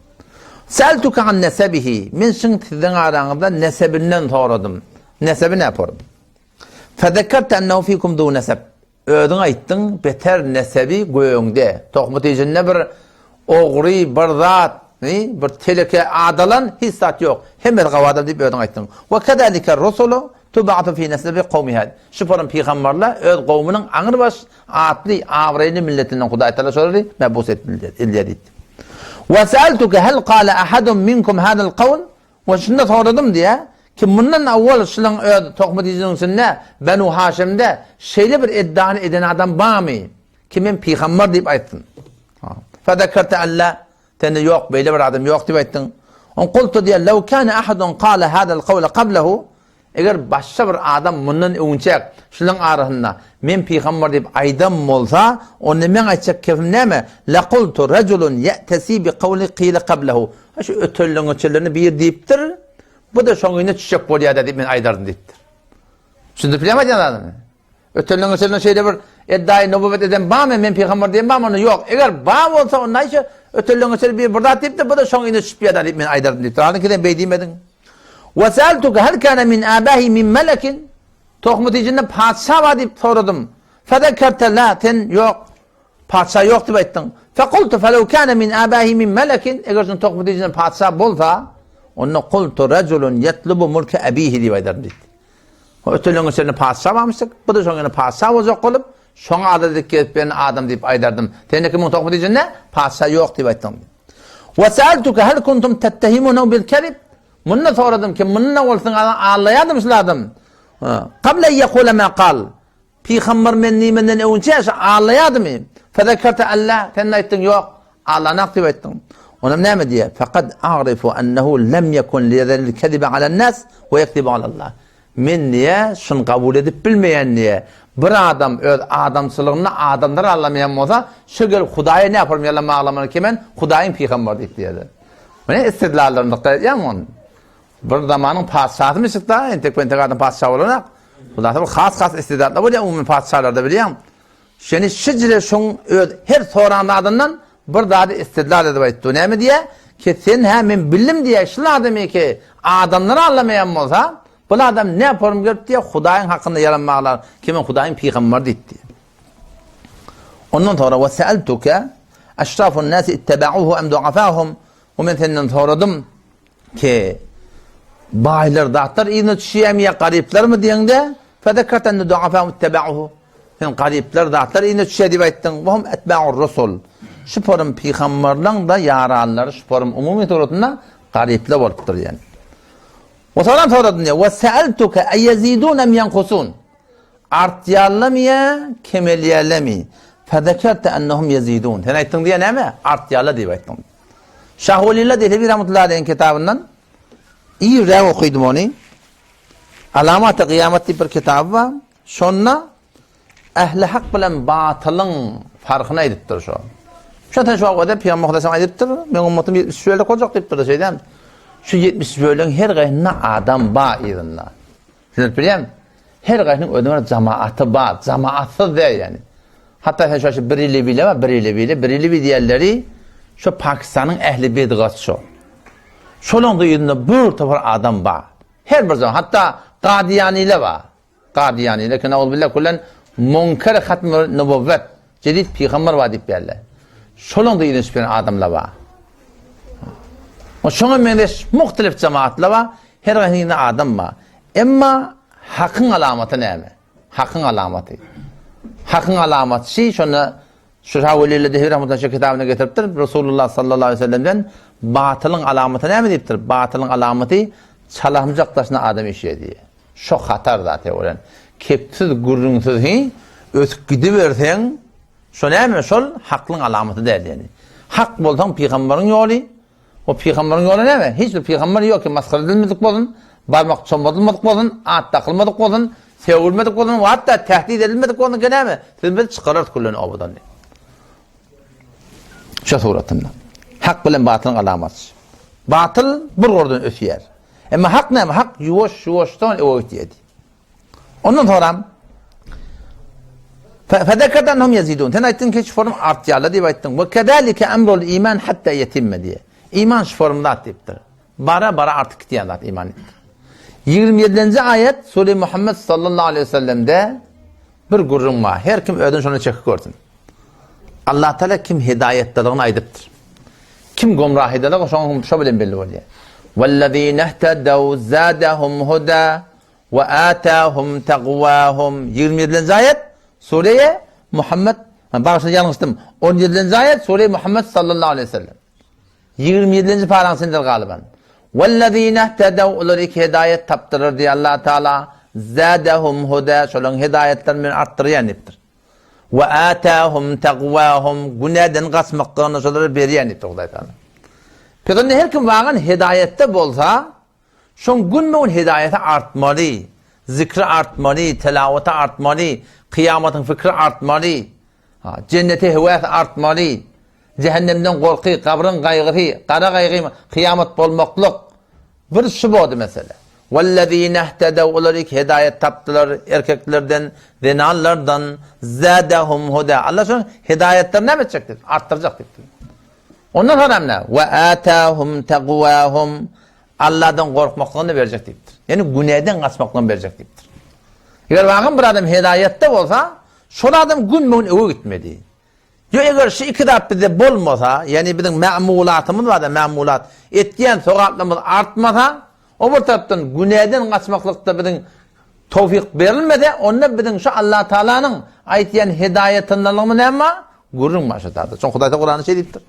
Sältuke an nesebihi. Men şuň siziň araňyzda nesebinden soradym. Nesebi näpor? Fezekerte ennehu fikum zu neseb. Özüň aýtdyň, beter nesebi gögüňde. Tohmy tijinde bir ogry, bir zat, bir teleke adalan hiç zat ýok. Hemmesi gawy adam diýip özüň aýtdyň. We kezalike rusulu tub'atu fi nesbi kowmiha. Şu porum pygamberler öz gowumynyň aňrybaş atly, abraýly milletinden Hudaý Tagala şolary mebus edilýär diýdi. We sa'altuke hal qala ahadun minkum hadal qawl? We şunda soradym diýä, ki mundan awwal şulaň öz tohmy diýjiniň içinde Benu Haşimde şeýle bir eddany eden adam barmy? Ki men pygamber diýip aýtsyn. Fezekerte alla Sende ýok, beýle bir adam ýok diýip aýtdyň. On kultu diýýär, Lew kâne ahadun kâle hâzel kawle kablehu, Eger başga bir adam mundan öňünçäk şularyň arasynda men pygamber diýip aýdan bolsa, onda meň aýtjak kepim näme? Lekultu rejulun ýe'tesi bi kawli kile kablehu. Ha şu ötenleň-öçenlerine biri diýipdir, bu-da şoň yzyna düşjek bolýar-da diýip men aýdardym diýipdir. Düşündirip bilýärmi aýdýan zadymy? Ötenleň öçenleň şeýle bir eddaýy nububet eden barmy, men pygamber diýen barmy, onda ýok. Eger bar bolsa, onda aýtsa, ötenleň öçenleň biri bir zat diýipdir, bu-da şoň yzyna düşüp ýa-da diýip men aýdardym diýipdir. Halyňky sen beý diýmediň. Ve sa'altuke hal kana min abahi min melekin? Tohmy tijinde patyşa bar diýip soradym. Fezekerte la, sen ýok. Patyşa ýok diýip aýtdyň. Fekultu felew kana min abahi min melekin? Eger şunuň tohmy tijinde patyşa bolsa, onda kultu rejulun yetlubu mulke abihi diýip aýdardym diýdi. Öteleň içinde patyşa barmyşdyk. Bu-da şoň ýaly patyşa boljak bolup, şoňa adyl edip gezip ýören adam diýip aýdardym. Sen kimiň tohmy diýjinde, patyşa ýok diýip aýtdyň. Ve sa'altuke hal kuntum tettehimunehu bil kezib? Munda soradym ki, munda bolsun allaýardym şul adam. Kabla yekule ma kal. Pygamber men diýmenden öňçe şu allaýardymy? Fezekerte alla, sen aýtdyň ýok. Allanak diýip aýtdyň. Onam näme diýýär? Faqad a'rifu ennehu lem yekun liyezeril kezibe alen-nas we yekzibu alallah. Men diýýär, şuny kabul edip bilmeýän diýýär. Bir adam öz adamçylygynda adamlary aldamaýan bolsa, şu gelip Hudaýa näme form ýalan baglamaly ki men Hudaýyň pygamberi diýip diýýär. Mine istidlallaryny dykgat edýäňmi ony? Bir zamanyň patyşasymy çykda, entek-bentek adam patyşa bolanak. Hudaýa bir has-has istidlatlar bolýar umumy patyşalarda bilýäň. Şeni şijre şoň öz her soran zadyndan bir zady istidlal edip aýtdy. Näme diýýär? Ki sen hä men bildim diýýär, şul adamy ki adamlary aldamaýan bolsa, bul adam ne form gelip diýýär, Hudaýyň hakynda ýalan baglar, ki men Hudaýyň pygambary diýip diýýär. Ondan sonra we sa'altuka aşrafun nasi ittaba'uhu am du'afahum? We men senden soradym, Ki, baýlar zatlar yzyna düşýärmi ýa garyplarmy diýeňde, fezekerte enne du'afahum ittaba'uhu. Sen garyplar zatlar yzyna düşýär diýip aýtdyň. Wa hum etba'ur rusul. Şu forum pygamberleň-de ýaranlary şu forum umumy suratynda garyplar bolupdyr diýen. O soran soradym diýen. Ve seeltuke eyezidun em yenkusun. Artýarlarmy ýa kemelýärlermi? Fezekerte ennehum yezidun. Sen aýtdyň diýen näme? Artýarlar diýip aýtdyň. Şah Welillah Dehlewi rahmetullahi aleyhiň kitabyndan irräk okydym ony. Alamaty gyýamat diýip bir kitaby bar. Şonda ähli hak bilen batylyň farkyny aýdypdyr şo. Şo sen şu wagtda Pygamber Hudaý aýdypdyr, meň ummatym 73 bölek boljak diýipdir şeýdem. Şu 73 bölegiň her gaýsynda adam bar yzynda. Siz bilýän, her gaýsynyň özüniň bir jamaaty bar, jamaatsyz däl ýani. Hatda sen şu şu bir ili bile bar, bir ili bile, bir ili diýenleri şu Pakistanyň ähli bidgat şo. Şolaň da ýüzünde bir topar adam bar. Her bir zaman, hatda Gadiýanile bar. Gadiýanile ki nauzbillah kullen munker hatm nubuvvet, jedid pygamber bar diýip berler. Şolaň da ýüzüne çykan adamlar bar. O şoňa meňzeş muhtelif jemaatlar bar, her gaýsynyň adam bar. Emma hakyň alamaty näme? Hakyň alamaty. Hakyň alamaty şonda şu Şah Welillah Dehlewi rahmetullahi şu kitabyna getiripdir. Resulullah sallallahu aleyhi ve sellemden batylyň alamaty näme diýipdir? Batylyň alamaty çalamjak daşyna adam işýär diýýär. Şo hatar zat öwren. Kepsiz, gürrüňsiz hi ötüp gidiberseň, şo näme? Şol haklyň alamaty däl ýani. Hak bolsaň pygamberiň ýoly, O pygamberiň ýoly näme? Hiç bir pygamber ýok ki masgara edilmedik bolsun, barmak çomadylmadyk bolsun, at dakylmadyk bolsun, sögülmedik bolsun we hatda tehdit edilmedik bolsun ki näme? Siz bizi çykararys küllen obadan diýip. Şu suratynda. Hak bilen batylyň alamaty. Batyl bir gordan ösýär. Emma hak näme? Hak ýuwaş-ýuwaşdan öňe gitýär. Ondan soňra Fezekerde ennehum yezidun. Sen aýtdyň ki şu form artýarlar diýip aýtdyň. We kezalike emrul iman hatta yetimme diýe. Iman şu form zat diýipdir. Bara bara artyp gitýän zat iman diýipdir. 27-nji aýat Sure Muhammed sallallahu aleyhi ve sellemde bir gürrüň bar. Her kim özüni şona çekip görsün. Allah Teala kim hidaýetdeligini aýdypdyr. Kim gomrahydalygy şoň şo bilen belli bolýar. Wellezine ihtedew zadahum huda We atahum taqwahum 27-nji aýat Sure Muhammed bagyşla ýalňyşdym. 17-nji aýat Sure Muhammed sallallahu aleyhi ve sellem. 27-nji paraň sendir galyban. Wellezine ihtedew olar iki hidaýet tapdylar diýýär Allah Taala. Zadahum huda şolaryň hidaýetlerini men artdyrýan diýipdir. We atahum taqwahum günäden gaçmaklygyny şolara berýän diýipdir Hudaý Taala. Peki her kim wagan hidaýetde bolsa Şoň günbe-gün hidaýaty artmaly, zikri artmaly, telawaty artmaly, kyýamatyň fikri artmaly, jennete höwes artmaly, jähennemden gorky, gabryň gaýgysy, gara gaýgy, kyýamat bolmaklyk. Bir şu boldy mesele. Wellezine ihtedew olar ki hidaýat tapdylar erkeklerden, zenanlardan, zadahum huda. Allah şoň hidaýatlaryny näme etjek diýip, artdyrjak diýipdir. Ondan soň hem näme? We atahum taqwahum Allahdan gorkmaklygyny berjek diýipdir. Ýani günäden gaçmaklygyny berjek diýipdir. Eger wagyn bir adam hidaýatda bolsa, şol adam gün-gün öwe gitmedi. Ýo eger şu iki zat bizde bolmasa, ýani biziň ma'mulatymyz bar-da, ma'mulat, etýän sogaplarymyz artmasa, O bir tarapdan günäden gaçmaklykda biziň towfyk berilmese, onda biziň şu Allah Taalanyň aýtýan hidaýatyndanlygymyz näme bar? Gürrüň bar şu taýda. Çünki Hudaý Kuranda şeý diýipdir.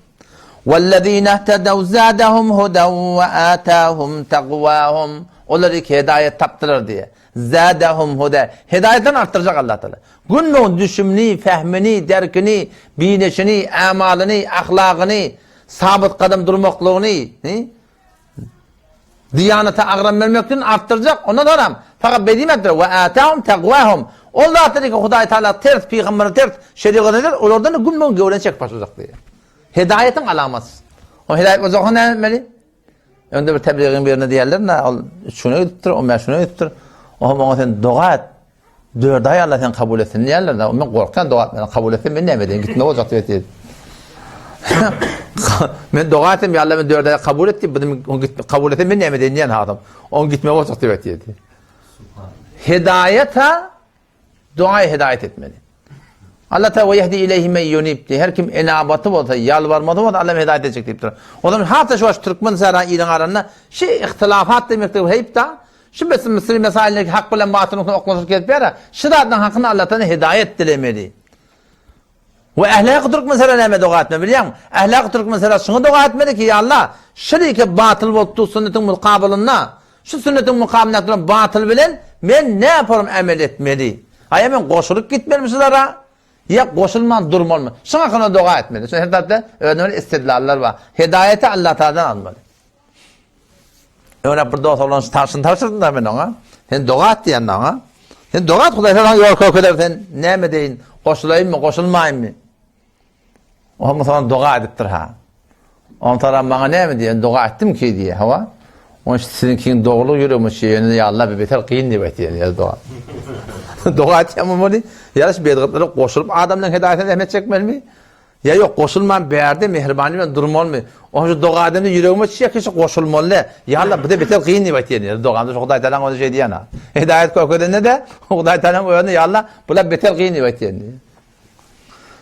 Wellezine ihtedew zadahum hudan we atahum taqwahum. Olar iki hidaýat tapdylar diýe. Zadahum huda. Hidaýatdan artdyrjak Allah Taala. Gün-gün düşümini, fehmini, derkini, bineşini, amalyny, ahlagyny, sabyt gadam durmaklygyny, Diýanata agram bermekden artdyrjak, ondan haram. Fakat beý diýmändir. We atahum taqwahum. Ol zatlary ki Hudaý Taala ters, pygambere ters, şerigat ters, olardan gün-gün göwreni çekip başlajak diýýär. Hidaýatyň alamaty. O hidaýat bolsa näme etmeli? Öňde bir tebligiň birinde diýerler, na ol üç güne gidipdir, 15 güne gidipdir. Oňa oňa sen doga et. Dört aý Allah seni kabul etsin diýerler. Da, men gorkýan doga etmeden kabul etse men näme edeýin? Gitme boljak diýip diýdi. men doga etsem ýa Allah men dört aý kabul et diýip, bizim gitme kabul etse men näme edeýin diýen adam. Oň gitme boljak diýip diýdi. Hidayeta dua hidayet etmeli. Allah ta we yehdi ileyhi men yunib diýip, her kim enabaty bolsa, ýalbarmasy bolsa Allah hidayet etjek diýipdir. O zaman hatda şu türkmen sara iliň arasynda şu ihtilafat diýmekde heýp da Şu bes Müslim mesailindeki hak bilen batylyň üstüne oklaşyp gezip ýara, şu zatlaryň hakyny Allahdan hidaýat dilemeli. We ähli türkmensara näme doga etmeli bilýäňmi? Ähli türkmensara şuňa doga etmeli ki, ýa Allah, şirike batyl bolup dur sünnetiň mukabylynda, şu sünnetiň mukabylynda duran batyl bilen men näporum emel etmeli? Aýa men goşulyp gitmelimi şulara? Ýa goşulman durmalymy? Şuň hakynda doga etmeli. Şu her zatda özüne bir istidlallar bar. Hidaýeti Allah Tagaladan almaly. Öňräk bir dost oglan tabşyny tabşyrdym da men oňa. Sen doga et diýen oňa. Sen doga et Hudaý saňa ýol kökeler sen näme deýin goşulaýynmy goşulmaýynmy? O musulman doga edipdir ha. Ondan maňa näme diýen doga etdim ki diýe hawa. Oň siziňkiň dogrulyk ýüregime şeýle ýa Allah bir beter kyn diýip aýtýar ýa doga. Doga etýän bolmaly. Ýa şu bedgatlara goşulyp adamlaryň hidaýatyna zähmet çekmelimi? Ýa ýok, goşulman bärde mähribanlyk bilen durmalymy? Oň şu doga edende ýüregime çyýa kişi goşulmaly. Ýa Allah bize beter kyn diýip aýtýan ýeri. Dogamda şu Hudaý Tagalaň özi şeý diýýän-a. Hidaýat görkezende-de Hudaý Tagalaň özüne ýa Allah bular beter kyn diýip aýtýan.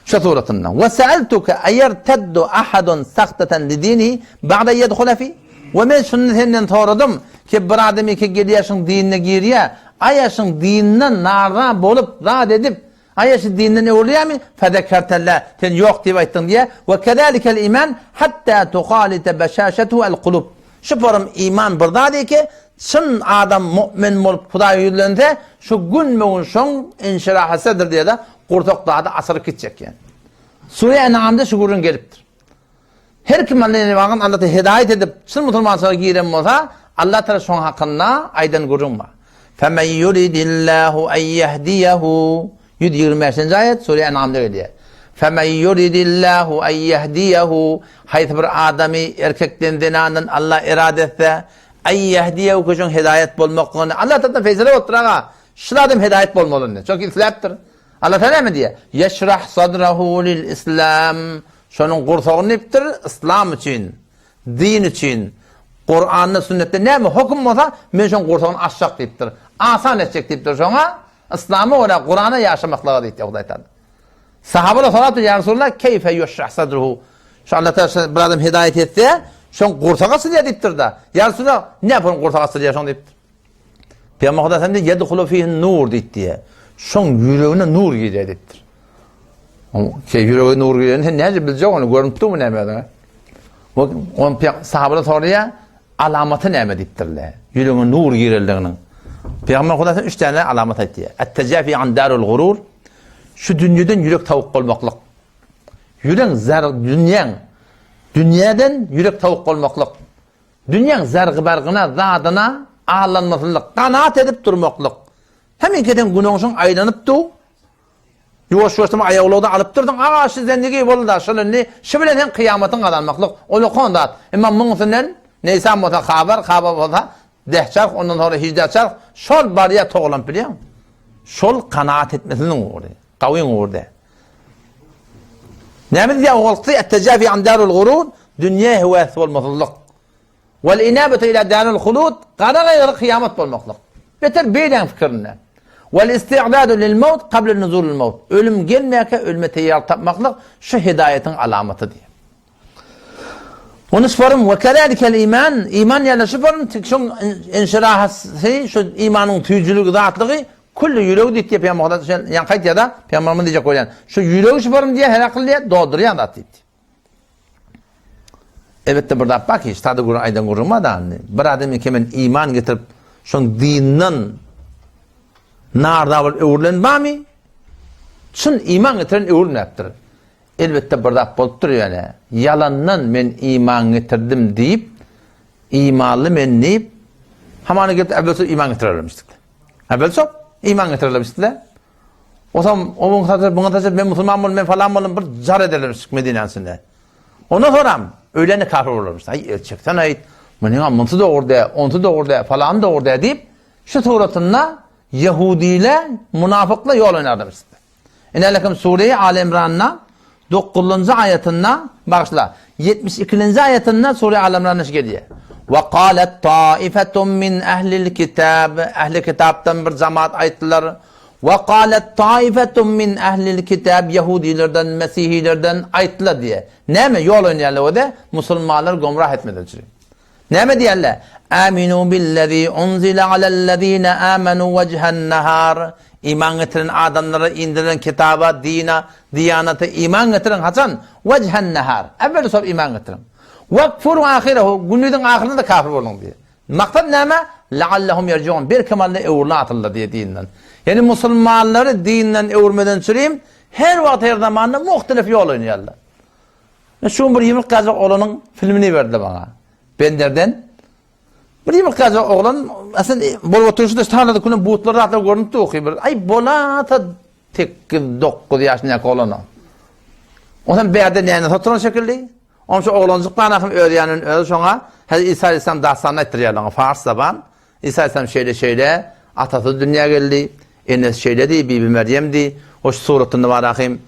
Şu suratynda. We sa'altuka ayertaddu ahadun sahtatan lidinihi ba'da yedhula fi? We men şuny senden soradym ki bir adam eke gelýär şuň dinine girýär, aýa şuň dininden narza bolup zat edip Aýa şu dinden öwrülýärmi? Fezekerte la, sen ýok diýip aýtdyň diýýär. We kezalikel iman hatta tuhalite beşaşetuhu el kulub. Şu forum iman bir zat eke, çyn adam mu'min bolup Hudaýa ýüzlense, şu günbe-gün şoň inşirahy sadr diýýär-de, gursak zady açylyp gitjek ýa. Sure En'amda şu gürrüň gelipdir. Her kim Alla Alla hidaýat edip, çyn musulmançylyga giren bolsa, Allah Taala şoň hakynda aýdan gürrüň bar. Femen yuridillahu en yehdiyehu 125-nji aýat Sure En'amda gelýär. Femen yuridillahu en yehdiyehu haýsy bir adamy erkekden zenandan Allah irade etse, en yehdiyehu ki şoň hidaýat bolmaklygyny Allah tarapyndan feýsele bolupdyr aga. Şul adam hidaýat bolmaly indi. Çünki isläpdir. Allah Taala näme diýýär? Yeşrah sadrahu lil islam. Şonuň gursagyny diýipdir, yslam üçin, din üçin, Kuranda, sünnetde näme höküm bolsa, men şoň gursagyny açjak diýipdir. Asan etjek diýipdir şoňa, yslama görä, Kurana ýaşamaklyga diýipdir Hudaý Taala. Sahabalar sorapdyr, ýa Resulallah, keýfe ýeşrah sadruhu? Şu Allah Taala bir adam hidaýat etse, şoň gursagy açylýar diýipdir-de. Ýa Resulallah, näme şoň gursagy açylýar şoň diýipdir. Pygamber Hudaý sen diýdi, yedhulu fihi nur diýdi. Şoň ýüregine nur girýär diýipdir. Şey ýürege nur girýän sen näce biljek ony görünip durmy näme özüňe? On sahabalar soraýar, alamaty näme diýipdirler. Ýüregine nur gireldiginiň. Pygamber Hudaý sen üç tane alamat aýtdy. Et-tejafi an darul gurur. Şu dünýeden ýürek tawuk bolmaklyk. Ýüreň zar dünýäň dünýeden ýürek tawuk bolmaklyk. Dünýäň zargy-bargyna, zadyna aldanmasyzlyk, ganat edip durmaklyk. Hemişe sen güneşiň aýlanyp dur. Ýuwaş-ýuwaşdan aýagulagda alyp dursuň. Aga, şu zendigi boldy-da, şol indi şu bilen sen kyýamatyň gazanmaklyk. Ol okan zat. Emma muňusynden neýsan bolsa habar, habar bolsa deh çarh, ondan soňra hijdeh çarh, şol barýar togalanyp bilýäňmi? Şol kanaat etmesiniň ugry, gawyň ugry däl. Näme diýýär owalkysy? Et-tejafi an darul gurur, dünýä höwäsi bolmasyzlyk. Wal inabatu ila darul hulud, gara gaýgyly kyýamat bolmaklyk. Beter beýläň pikirinde. Wal isti'dadu lil maut qabla nuzulil maut. Ölüm gelmäkä ölüme teýýarlyk tapmaklyk şu hidaýatyň alamaty diýýär. Ony şorum we kezalikel iman, iman ýaly şu forum şoň inşirahasy, şu imanyň tüýjüligi zatlygy Külli ýüregi diýip diýip Pygamber Hudaý şeýle ýaňky aýtýar-da, Pygamberimiz diýjek bolýan. Şu ýüregi şu forum diýýär, her akyl diýýär, doldurýan zat diýipdi. Elbetde bir zat bar ki, sada gürrüň aýdan gürrüň bar da indi. Bir adam eke men iman getirip, şoň dinden narda bolup öwrülen barmy? Çyn iman getiren öwrülmäpdir. Elbetde bir zat bolupdyr ýöne, ýalandan men iman getirdim diýip, imanly men diýip, hamana gelip äwwel iman getirermişdik. Äwwel çok iman getirermişdiler. Osam omuň saçyp, buňa saçyp, men musulman boldum, men falan boldum, bir jar ederlermişdik Medinäniň içinde. Ondan soram öýlende kafir bolarmyş. Aý, el çeksen aýt, munyň munsy dogry dä, onsy dogry dä, falan dogry dä diýip, şu suratynda ýehudiler, munafyklar ýol oýnarlarmyş. Ine lekum Sure-i Aly Imranda dokuzynjy aýatynda, bagyşla, 72-nji aýatynda Sure-i Aly Imranda şu gelýär. Ve qalet taifetun min ehlil kitab, ehli kitapdan bir jemaat aýtdylar. Ve qalet taifetun min ehlil kitab, ýehudilerden, mesihilerden aýtdylar diýe. Näme ýol oýnaýarlar öde? Musulmanlar gomrah etmeden üçin. Näme diýerler? Aminu billezî unzile alellezîne âmenû wejhen nehâr. Iman getiren adamlara indirilen kitaba, dine, diýanata iman getiriň haçan? Wejhen nehâr. Äwweli şol iman getiriň. Wekfuru ahirehu. Gündiziň ahyrynda-da kafir boluň diýýär. Maksat näme? Leallehum ýerjiun. Belkem Alla öwrüle atyldy diýýär dinden. Ýagny musulmanlary dinden öwürmeden çürim her wagt her zamanda muhtelif ýol oýnaýarlar. Men şu gün bir ýumruk gajak oglanyň filmini berdiler maňa. Benderden. Bir ýumruk gajak oglan aslynda bolup oturyşy-da tarlada külen butlar zatlar görnüp dur bir. Aý bolata 8-9 ýaşyndaky oglana. Ondan bärde näme oturan şekilli? Onuň şu oglanjyk danasym öz ýanyndan özi şoňa Hezreti Isa aleyhisselam dastanyny aýtdyrýarlar oňa fars zaban. Isa aleyhisselam şeýle şeýle atasy dünýä geldi, enesi şeýledi, Bibi Merýemdi. O şu suratynda bar ahym.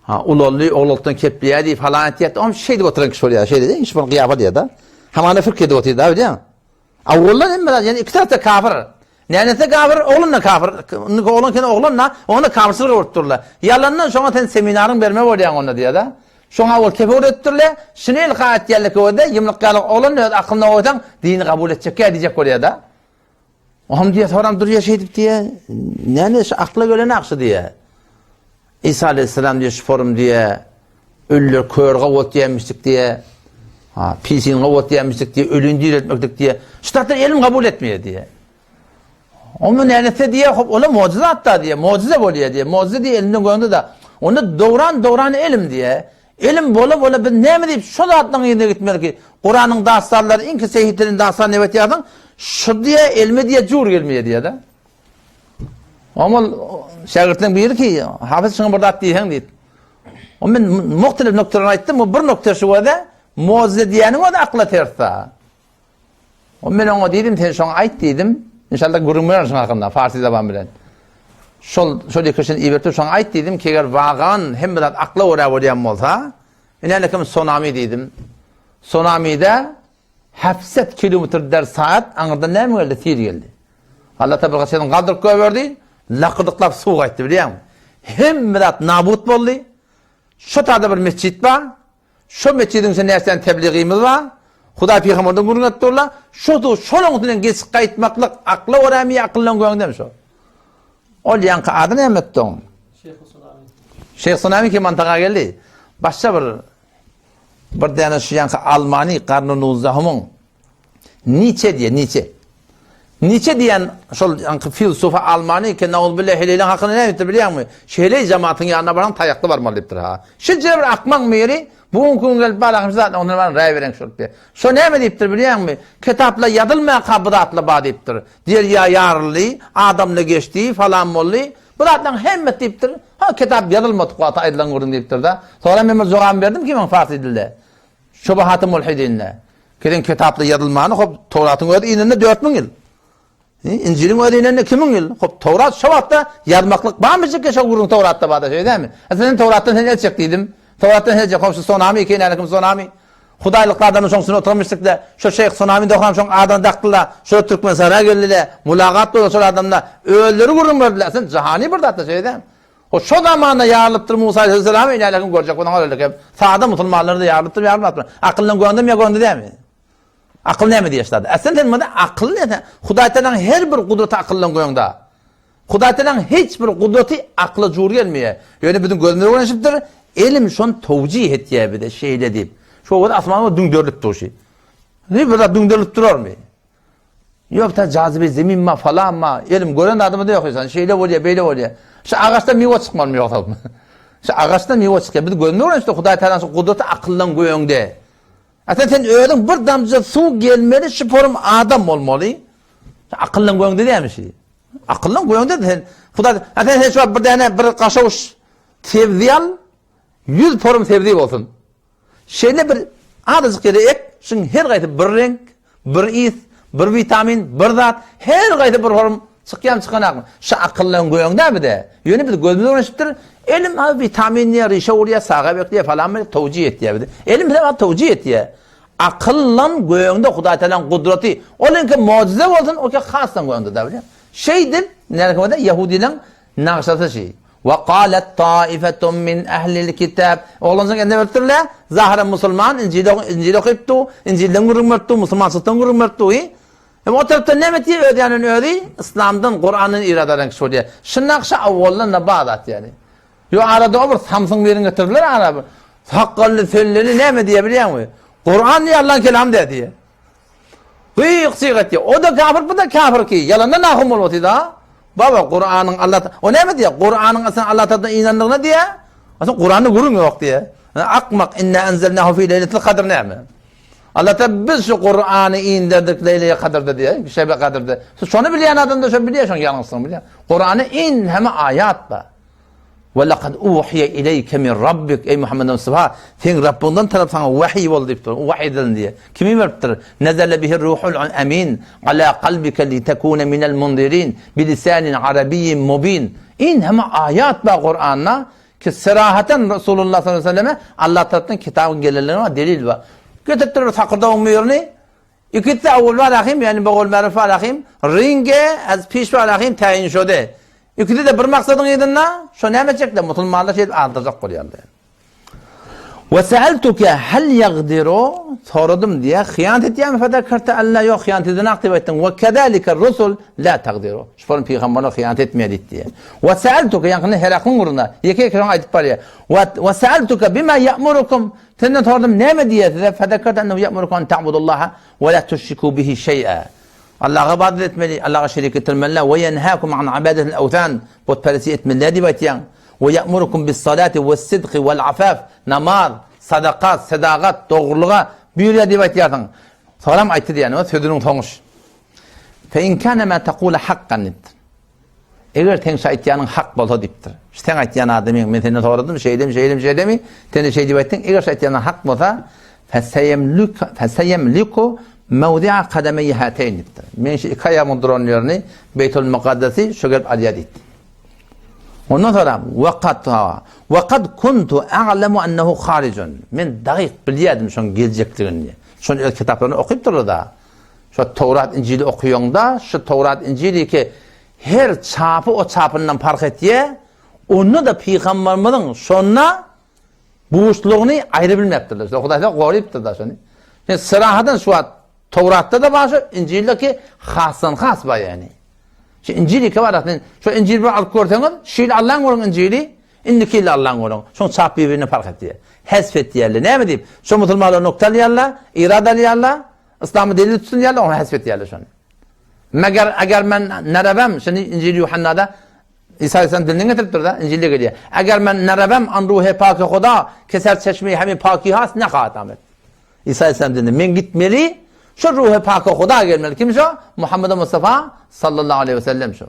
Ha, ulaldy, oglaltdan kepleýärdi, falan etýärdi. Onuň şeýdip oturan kişi bolýar, şeýle-de, iş bol gyýafa diýýär-de. Hamana fırk edip otyr da, bilýäň. Awwaldan hemme zat, ýani iki tarapda kafir. Nenesi kafir, oglan da kafir. Indi oglan kene oglan da, onda kafirçilik bolup durlar. Ýalandan şoňa sen seminaryň berme bolýaň onda diýýär-de. Şoňa ol tefekkür etdirle, şuny ilka etýärler ki öde, ýumruk ýaly oglan öz aklyna goýsaň, dini kabul etjekkä diýjek bolýar-da. Oňam diýýär, soram durýar şeýdip diýýär. Näme şu akla gelen akşy diýýär. Isa aleyhisselam diýýär, şu forum diýýär. Ölüler kör gawat diýýärmişdik diýýär. Ha, pisin gawat diýýärmişdik diýýär, ölüni diriltmeklik diýýär. Şu zatlar elim kabul etmeýär diýýär. Omy näletse diýýär, hop, ola mujize hatda diýýär, mujize bolýar diýýär. Mujize diýýär, elinden göňde da. Onda dogran dogran elim diýýär. Elim bola bola biz näme diýip şo zatlaryň yzyna gitmeli ki? Kuranyň dastanlary iňki sehitlerin dastan diýip aýtýarsyň, şu diýýär, elime diýýär, jur gelmeýär diýýär-de. Omal şägirtleň biri ki, Hafyz şuňa bir zat diýseň diýip. O men muhtelif noktalarny aýtdym, bu bir nokta şu bolsa, mujize diýýäniň özi akla ters-da. O men oňa diýdim, sen şoňa aýt diýdim. Inşallah gürrüň bererin şoň hakynda farsi zaban bilen. Şol şol ikisini iberip şoňa aýt diýdim, ki eger wagan hemme zat akla görä bolýan bolsa, ine kim sonami diýdim. Sonamide 700 kilometr der saat aňyrdan näme geldi? Sil geldi. Allah tabaraka seni galdyryp goýberdi, lakydyklap suw gaýtdy bilýäňmi? Hemme zat nabut boldy. Şo taýda bir mesjit bar. Şo metjidiň içinde näçe tebligimiz bar. Hudaý pygamberden gürrüň edip durlar. Şo şonuň üstünden geçip gaýtmaklyk akla görämi ýa akyldan göňdemi şo? Ol ýaňky ady näme etdi oň? Şeýh Sunami. Şeýh Sunami kim mantaga geldi? Başga bir bir däne şu ýaňky almany garny nuzahumyň Niçe diýe, niçe. Niçe diýen şol ýaňky filosofa almany ki nauzbillah heleýleň hakyny näme diýipdir bilýäňmi? Şu heleý jematyň ýanyna barsaň taýakly barmaly diýipdir ha. Şinçe bir akmaň biri bu günki gün gelip bar şu zat ondan bar raý beren şol diýip. Şo näme diýipdir bilýäňmi? Kitapla ýazylmaka bu zatla bar diýipdir. Derýa ýaryldy, adamla geçdi, falan boldy. Bu zatlaryň hemmesi diýipdir. Ha kitap ýazylmadyk wagty aýdylan gürrüň diýipdir-de. Soňra men bir jogap berdim ki men farsi dilde. Şubahaty mulhidinde. Kediň kitapda ýazylmany hop Towratyň özi inende 4000 ýyl. Injiliň özi inende 2000 ýyl. Hop Towrat şo wagtda ýazmaklyk barmy şekke şo gürrüň Towratda barda şeý dämi? E sen Towratdan sen el çek diýdim. Towratdan el çek hop şu sonamy ki nälekim sonamy. Hudaýlykly adamlar şoň üstüne oturmyşdyk-da, şo şeýh Sonamy dohram şoň adyny dakdylar. Şolar Türkmenistana geldiler. Mulagat boldy şol adamlar. Özleri gürrüň berdiler. Sen jahany bir zatda şeý dämi? O şo zamanda ýarylypdyr Musa aleyhisselam enälekim görjek bolsaň ol sada musulmanlar da ýarylypdyr ýarylmapdyr. Akyldan göndüm ýa göndi dämi? Akyl näme diýýär şada? Aslynda sen muny akyl näme? Hudaý Tagalaň her bir gudraty akyldan göňde. Hudaý Tagalaň hiç bir gudraty akla jur gelmeýär. Ýöne biziň gözümize öwrenişipdir. Elim şony towjih etýär bize şeýle diýip. Şo wagt asman düňderilip durşy. Ne bir zat düňderilip durarmy? Ýok ta jazibe zemin ma falan ma elim gören zadymy da ýok insan şeýle bolýar beýle bolýar. Şu agaçdan miwe çykmalymy ýogsa? Şu agaçdan miwe çykýar. Biz gözümiz gören işte Hudaý Tagalaň şu gudraty akyldan göňde. A sen sen özüň bir damja suw gelmeli şu forum adam bolmaly. Akyldan göňde dämi şu? Akyldan göňde sen Hudaý a sen sen şu bir däne bir gaşawuş sebzi al 100 forum sebzi bolsun. Şeýle bir azajyk ýere ek, şuň her gaýsy bir reňk, bir ys, bir witamin, bir zat, her gaýsy bir horm çykýamy çykanakmy? Şu akyllan göňdä bir-de. Ýöne biz gözümiz öwrenişipdir, elim a witamin diýýär, rişe urýar, saga bekleýär falan bir towjy etýär bizi. Elim bize towjy etýär. Akyllan göňde Hudaý Tagalaň gudraty, ol enki mujize bolsun, o ki hasdan göňde da bilýär. Şeýdip, näme bolsa ýahudileň Nagşasy şi. Ve galet taifetun min ehlil kitab. Oglanjyk ende beripdirler. Zahyran musulman, Injil, Injil okypdy, Injilden gürrüň beripdi, musulmançylykdan gürrüň beripdi. Hem o tarapdan näme etýär öz ýanyndan özi yslamdan, Kurandan irad alan kişi bolýar. Şu nakşa awwaldan da bar zat ýani. Ýo arada o bir samsyň birini getirdiler ara bir. Sakgally, selleli näme diýe bilýäňmi? Kuran diýe Allaň kelamy diýe diýe. Gyýyk çyg etýär. O-da kafir, bu-da kafir ki, ýalandan ahun bolup otyr-da. Baba, Kuranyň Allah O näme diýýär? Kuranyň aslynda Allah tarapyndan inendigine diýýär. Aslynda Kuranda gürrüň ýok diýýär. Akmak inna enzelnahu fi leýletil kadr näme? Allah ta biz şu Kurany inderdik leýleýe kadrda diýýär, şebe kadrda. Şony bilýän adam da şony bilýär, şoň ýalňyşlygyny bilýär. Kuranda in heme aýat bar. Ve lekad uhiye ileyke min rabbik eý Muhammed Mustafa seň Rabbyňdan tarap saňa wahiý boldy diýipdir. Wahiý edildi diýe. Kim iberipdir? Nezele bihi ruhul amin ala kalbike litekune minel munzirin bilisanin arabiyyin mubin. In heme aýat bar Kuranda ki serahaten Resulullah sallallahu aleyhi ve selleme Allah tarapdan kitabyň gelenligine delil bar. Getiripdir bir sakyrdawyň birini Ikisi awwal bar ahim, ýagny bogol marif bar ahim, ringe az piş bar ahim täýin şode. Ikisi-de bir maksadyň yzynda, şo näme etjekler, musulmanlar şeýdip aldyrjak bolýarlar. We sa'altuka hal yagdiru soradym diýä, hyýanat etýärmi fezekerta alla ýok hyýanat edenak diýip aýtdyň. We kezalika rusul la tagdiru. Şol pygamberler hyýanat etmeýär diýdi diýä. We sa'altuka ýaňkyny Heraklyň ugrunda ýeke-ýeke şoňa aýdyp barýar. We we sa'altuka bima ya'murukum Senden sordum, näme diýýär size? Fezekertu ennehu ýe'murukum en ta'budullaha we la tuşriku bihi şeý'a. Allaha ybadat etmeli, Allaha şerik getirmeli däl. We ýenhâkum an ibadatil awsan, butperestlik etmeli däl diýip aýtýaň. We ýe'murukum bis-salati wes-sidqi wel-afaf, namaz, sadakat, sedagat, dogrulyga buýurýar diýip aýtýarsyň. Soňram aýtdy diýýän, sözüniň soňy şu. Fe in kana ma taqulu hakkan diýipdir. Eger seň şu aýtýanyň hak bolsa diýipdir. Şu seň aýtýan adamyň, men senden soradym, şeýlemi, şeýlemi, şeýlemi, sen-de şeý diýip aýtdyň, eger şu aýtýanyň hak bolsa, feseyemliku mewzi'a kademeýi hateýn diýipdir. Men şu iki aýagymyň duran ýerini, Beýtul Mukaddesi şu gelip alýar diýipdir. Ondan soň waqat waqad kuntu a'lamu ennehu harijun. Men dagyk bilýärdim şoň geljekdigini. Şony öz kitaplarynda okypdyrlar-da. Şo Towrat Injili okaýaňda, şu Towrat Injili ki her çapy o çapyndan parh etýä, onda-da pygamberimiziň şonda buşlugyny aýry bilmepdirler. Şo Hudaý gorypdyr-da şony. Şimdi syrahadan şu wagt Towratda-da bar şu, Injilde ki hasdan has bar ýani. Şu Injil iki bar aslynda. Şu Injil bir alyp görseňiz, şu ýyl Allaň görüň Injili, indiki ýyl Allaň görüň. Şoň çap bir-birine parh etýär. Hezf etýärler. Näme diýip? Şo musulmanlar nokta alýarlar, irad alýarlar. Yslamy delil tutsun diýerler, ony hesp etýärler şony. Meger eger men nerewem, şuny Injil Ýuhannada İsa Aleyhisselam dilinden getiripdir da, Injilde gelýär. Eger men nerewem an ruhy paki Huda, ke serçeşmeyi hemi paki has ne hatam et. İsa Aleyhisselam dilinde men gitmeli, şu ruhy paki Huda gelmeli. Kim şu? Muhammed Mustafa sallallahu aleyhi ve sellem şu.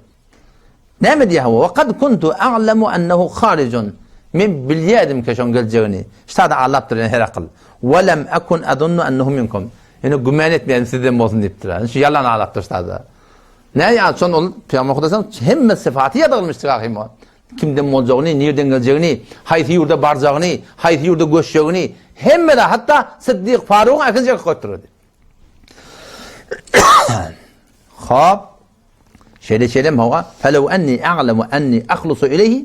Näme diýýär hawa? Wa kad kuntu a'lamu ennehu harijun. Men bilýärdim ki şoň geljegini. Ştada alapdyr ýa Herakl. Wa lam akun azunnu ennehu minkum. Ýöne güman etmeýärdim sizden bolsun diýipdir. Şu ýalan alapdyr ştada. Näme ýa şon ol Pygamber Hudaýdan hemme syfaty ýadylmyşdyr ahym o. Kimden boljagyny, nirden geljegini, haýsy ýurda barjagyny, haýsy ýurda göçjegini, hemme zat, hatda Siddik Farugyň äkinjek goýupdyr. Hop. Şeýle şeýlem hawa, Felew enni a'lemu enni ahlusu ileýhi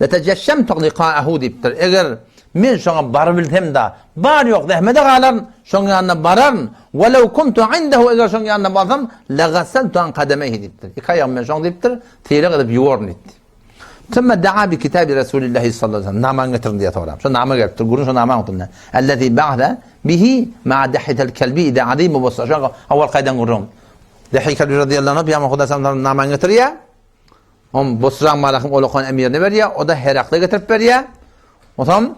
letejeşşemtu liqa'ahu diýipdir. Eger men şoňa barybilsem-de, bar-ýok zähmede galaryn, şoň ýanyna bararyn. Welew kuntu indehu eger şoň ýanyna barsam, legasseltu an kademeýhi diýipdir. Iki aýagymy men şoň diýipdir, sylag edip ýuwaryn diýipdir. Sümme daa bi kitabi Resulillahi sallallahu aleyhi ve sellem. Namany getiriň diýe sorap. Şo nama gelipdir. Gürrüň şo namaň üstünde. Ellezî ba'se bihi ma'a Dahhitel Kelbi ila azimi Busra. Şo awal gaýdan gürrüň. Dehhi Kelbi radiyallahu anh Pygamber Hudaý sallallahu namany getirýär. Om Busraň Malahyň olakan emirine berýär. O da Herakla getirip berýär. Onsoň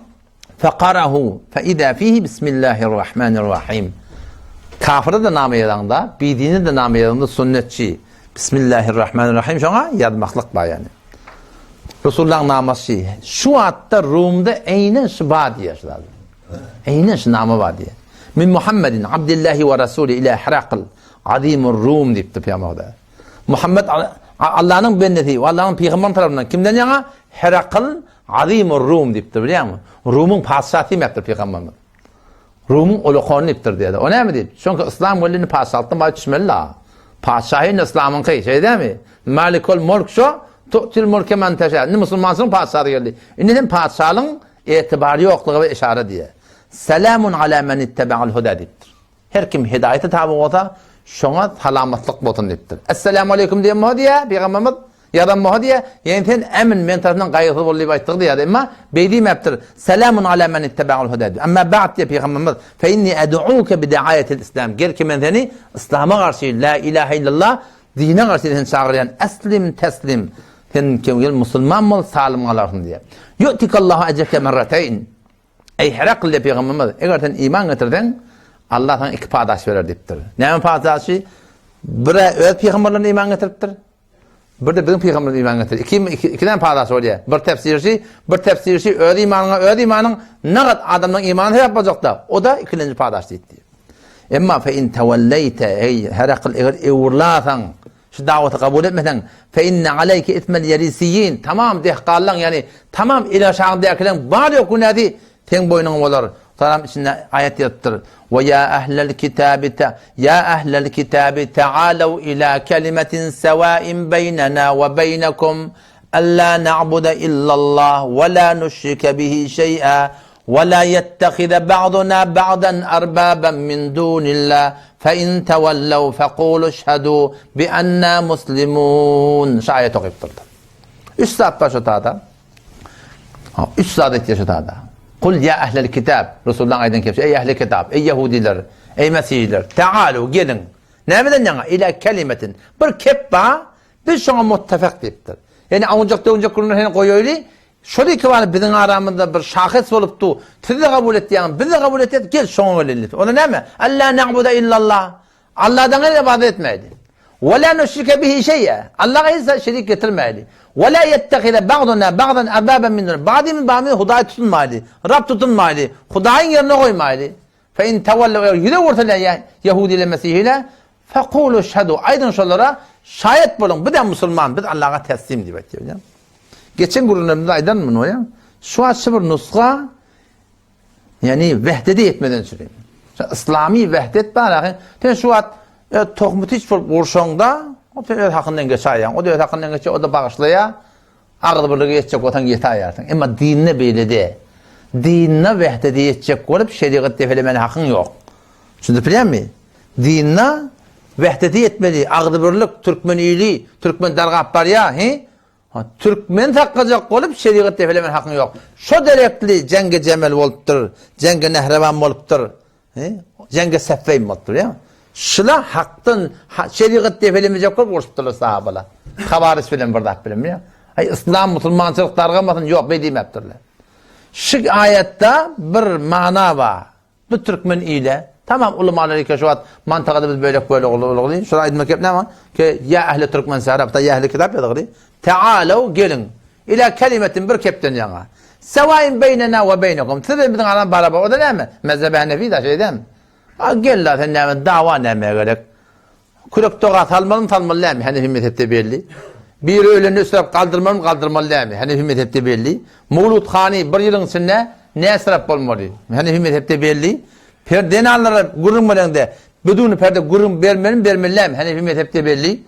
faqarahu fa iza fihi bismillahirrahmanirrahim. Kafira da name ýazanda, bidine de name ýazanda sünnetçi Bismillahirrahmanirrahim şoňa ýazmaklyk bar ýani. Resulullahyň namasy şu wagtda Rumda eýnen şu bar diýýär şu zat. Eýnen şu nama bar diýýär. Min Muhammedin Abdillahi we Rasuli ila Herakl Azimur Rum diýipdir Pygamber. Muhammed Allanyň bendesi we Allanyň pygamberi tarapyndan kimden ýaňa Herakl Azimur Rum diýipdir bilýäňmi? Rumyň patyşasy diýmekdir pygamberimiz. Rumyň ulukany diýipdir diýdi. O näme diýip? Çünki yslam geldi indi patyşalykdan baýyp düşmeli la. Patyşahy indi yslamyňky, şeý dämi? Malikul mulk şo, tu'til mulke men teşa. Indi musulmançylygyň patyşasy geldi. Indi sen patyşalygyň etibary ýoklugy we yşara diýýär. Selamun ala men ittebe'al huda diýipdir. Her kim hidaýete taby bolsa, Şoňa salamatlyk bolsun diýipdir. Esselamu aleýkum diýen bolsa diýýär pygamberimiz, ýazan bolsa diýýär, ýagny sen ämin, men tarapyndan gaýgysyz bol diýip aýtdygy diýýär. Emma beý diýmäpdir. Selamun ala men ittebaul huda diýip. Emma ba'd diýýär pygamberimiz, fe inni ed'uke bi da'aýatil islam. Gel ki men seni yslama garşy, la ilahe illallah dine garşy seni çagyrýan. Eslim teslim. Sen gel musulman bol, salym galarsyň diýýär. Yu'tikallahu ecreke merrateyn. Eý, Herakl diýip pygamberimiz, eger sen iman getirseň, Allah saňa iki padaş berer diýipdir. Näme padaşy? Bir-ä öz pygamberlerine iman getiripdir. Bir-de biziň pygamberimize iman getirdi. Iki, iki, iki däne padaşy bolýar. Bir tefsirçi, bir tefsirçi öz imanyňa, öz imanyň nagat adamlaryň imany sebäp boljakda, o-da ikilenji padaş diýipdi. Emma fe in tawalleyte, eý Herakl, eger öwrülasaň, Şu dawaty kabul etmeseň, fe inne aleýke ismel ýerisiýin, tamam dehgallaň, ýagny tamam il-aşagyndakylaň bar-ýok günäsi seň boýnuňa bolar. Salam içinde aýat ýazypdyr. We ýa ehlel kitabi ta ýa ehlel kitabi ta'alaw ila kelimetin sewain beýnena we beýnekum alla na'buda illallah we la nuşrike bihi şeý'a Ve la yettehize ba'duna ba'dan erbaben min dunillah fe in tevellev fekulu şhedû bi enna muslimun. Şu aýat okypdyrdy. Üç zat bar şu tada. Üç zat aýtýar şu tada. Kul ýa ehlel kitab. Resulullahyň aýdan kepsi, eý ehli kitab, eý ýehudiler, eý mesihiler, ta'alu geliň. Nämeden ýaňa? Ila kelimetin. Bir kep bar, biz şoňa muttefak diýipdir. Ýani awunjak-döwünjek gürrüňleri heni goýaýly, Şol iki bala biziň aramyzda bir şahys bolup dur. Siz-de kabul etýäňiz, biz-de kabul etýäs, gel şoňa geleli. Onda näme? Alla na'buda illallah. Allahdan gaýry ybadat etmäýli. Ve la nuşrike bihi şeý'e. Allaha hiç zat şerik getirmäýli. Ve la yettehize ba'duna ba'dan erbaben min dun. Ba'dymyz ba'dymyzy Hudaý tutunmaýly, Rab tutunmaýly, Hudaýyň ýerine goýmaýly. Fe in tawallew eger ýüz öwürseler ýehudiler mesihiler, fekulu şhadu aýdyň şolara şaýat boluň bizem musulman biz Allaha teslim diýip aýtýar. Geçen gürrüňlerimizde aýdan muny ýa. Şu wagt şu bir nusga ýani wehdede ýetmeden çüri. Islami wehdet bar ahy. Sen şu wagt e, tohmy tiç bolup urşaňda, o sen öz hakyndan geçäýýäň. O da öz hakyndan geçýär, o da bagyşlaýar. Agzybirlige ýetjek bolsaň ýetäýersiň. Emma dinde beýle däl. Dinde wehdede ýetjek bolup şerigat depelemene hakyň ýok. Düşündip bilýäňmi? Dinde wehdede ýetmeli, agzybirlik, türkmen ili, türkmen dargap barýar, he? Ha, türkmen saklajak bolup şerigat depelemene hakyň ýok. Şo derekli jeňge jemel bolupdyr, jeňge nähreban bolupdyr. Jeňge seffeýin bolupdyr, ýa. Şula hakdan şerigat depelemejek bolup urşupdyrlar sahabalar. Hawaryç bilen bir zat bilen, ýa. Aý yslam musulmançylyk dargamasyn, ýok, beý diýmäpdirler. Şu aýatda bir mana bar. Bu türkmen ile tamam ulamalar eke şu wagt mantagada biz bölek bölek bolgaly. Şura aýtmak gep näme? Ke ýa ähli türkmen sarapda ýa ähli kitap ýazgyly. Taalaw geliň. Ila kelimetin bir kepden ýaňa. Sewain beýnena we beýnekum. Siz bilen biziň aramyz barabar. O-da näme? Mezhebi Hanefi da şeýdem. A gel-la sen näme dawa nämä gerek? Kürek doga salmalymy salmaly dälmi? Hanefi mezhepde belli. Biri ölende üstüräp galdyrmalymy galdyrmaly dälmi? Hanefi mezhepde belli. Mowlud hany bir ýylyň içinde näsirap bolmaly? Hanefi mezhepde belli. Per zenanlara gürrüň bereňde biduni perde gürrüň bermelimi bermeli dälmi? Hanefi mezhepde belli.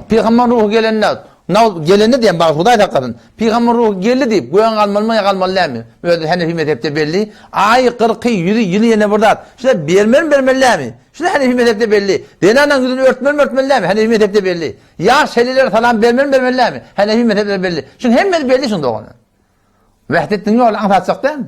Pygamber ruhy gelende, naw gelende diýen bagt Hudaý saklasyn. Pygamber ruhy geldi diýip, göýäň galmalymy ýa galmaly dälmi? Özi Hanefi mezhepde belli. Aýy, kyrky, ýüzi, ýyly ýene bir zat. Şular bermelimi, bermeli dälmi? Şular Hanefi mezhepde belli. Zenanaň ýüzüni örtmelimi, örtmeli dälmi? Hanefi mezhepde belli. Ýaş helilere salam bermelimi, bermeli dälmi? Hanefi mezhepde belli. Şuň hemmesi belli şuň dogany. Wehdetdiň ýoly aňsatjak dälmi?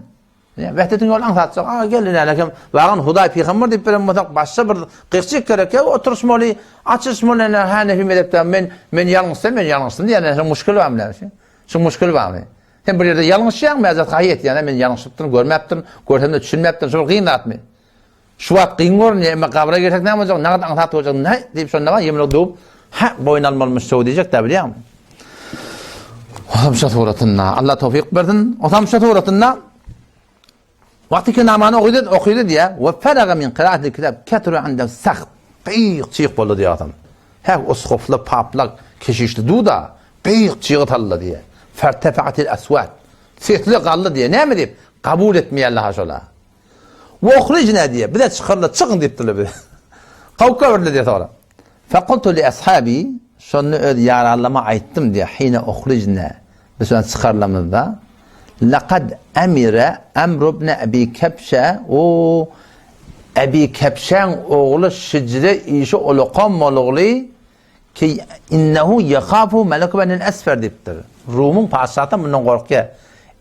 Wehdetiň ýoly aňsatjak. A gel ine kim wagan Hudaý pygamber diýip beren bolsak başga bir gyşyk gerek ýa oturyşmaly, açyşmaly ine Hanefi mezhepde men men ýalňyşsam men ýalňyşdym diýen şu muşkil barmy näme şu? Şu muşkil barmy? Sen bir ýerde ýalňyşýaň, mäzat haýy etýän, men ýalňyşypdyryn, görmäpdirin, görsem-de düşünmäpdirin, şu bir gyn zatmy? Şu wagt kyn görünýär, emma gabra girsek näme boljak, nagt aňsat boljak, näý diýip şonda bar ýumruk döwüp, hä, boýun almalymyş şow diýjek-dä bilýäňmi? Osamşa suratynda, Allah towfyk bersin, Osamşa suratynda wagty ki namany okydy, okydy diýýär, we feraga min kyraatil kitab ketru inde sahb, gyýyk çyk boldy diýýär adam. Hä, usgufly, paplak, keşişli duda, gyýyk çygy saldy diýýär. Fertefaatil aswat, sesli galdy diýýär. Näme diýip? Kabul etmeýärler ha şola. We uhrijna diýýär. Bize çykardylar, çykyň diýipdirler bize. Kowup goýberdiler diýýär soňra. Fekultu li ashabi, şonda öz ýaranlaryma aýtdym diýýär, hine uhrijna, biz şonda çykarylamyzda, Lekad emire Amr ibn Abi Kebşe, o. Ebi Kebşäň ogly Şijre işi ulakam bolugly ki innehu ýehafu meleku benil esfer diýipdir. Rumyň patyşasy mundan gorkýar.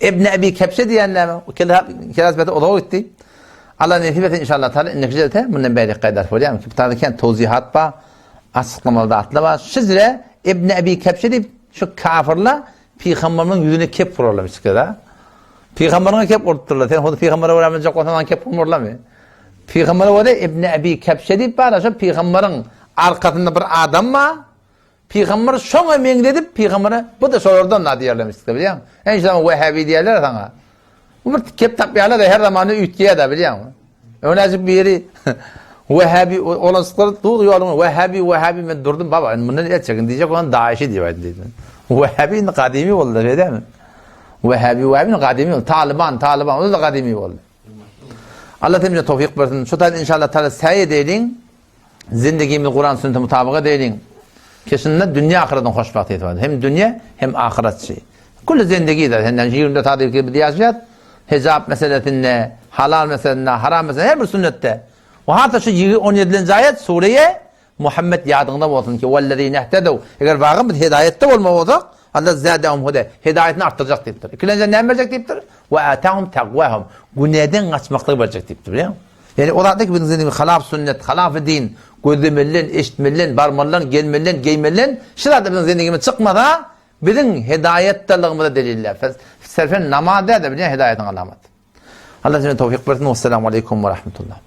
Ibn Ebi Kebşe diýen näme? Kelas bete uzaga gitdi. Allah nesip etsin inşallah taala indiki jelse mundan bärik gaýdar bolýar. Ki bu kän towzihat bar, açyklamaly zatlar bar. Şijre Ibn Ebi Kebşe diýip şu kafirler pygamberimiň ýüzüne kep urarlar içkide. Pygamberiňe kep urupdyrlar. Sen hozir pygambere görä biljek bolsaň maňa kep urmarlarmy? Pygambere görä Ibn Ebi Kebşe diýip bar, şo pygamberiň arkasynda bir adam bar. Pygamber şoňa meňzedip pygambere bu-da şolardan da diýerlermiş bilýäňmi? Ey şoňa Wehhabi diýerler saňa. Bu bir kep tapýarlar da her zamanda üýtgeýär-de bilýäňmi? Öňräjik biri Wehhabi olan çyklar duz ýoluň Wehhabi Wehhabi men durdum baba indi mundan el çekin diýjek olan Daişi diýip aýtdy diýdim. Wehhabi indi gadymy boldy şeýdemi? Wehhabi Wehhabi indi gadymy boldy. Talyban Talyban ol da gadymy boldy. Allah hemmämize towfik bersin. Şu taýda inşallah taala säý edeýliň. Zindigimizi Kuran sünnete mutabyk edeýliň. Keşinde dünýä ahyratyň hoşbagt etip. Hem dünýä hem ahyratçy. Kulli zindigi de senden 24 saat biz ýaşaýas. Hijab meselesinde, halal meselesinde, haram meselesinde, her bir sünnetde. We hatda şu 17-nji aýat sureýe Muhammed ýadyňda bolsun ki, wellezine ihtedew, eger wagym biz hidaýatda bolmak bolsak, Allah zädehum hude, hidaýatyny artdyrjak diýipdir. Ikilenji näme berjek diýipdir? We atahum taqwahum, günäden gaçmaklygy berjek diýipdir, bilýäňmi? Ýani o zatlar ki biziň zindigi halaf sünnet, halaf din, gözlemelinden, eşitmelinden, barmalydan, gelmelinden, geýmelinden, şu zatlar biziň zindigimiz çykmasa, biziň hidaýatdalygymyza deliller. Serfen namaz däl-de, bilýän hidaýatyň alamaty. Allah size towfik bersin. Wessalamu aleýkum we rahmetullah.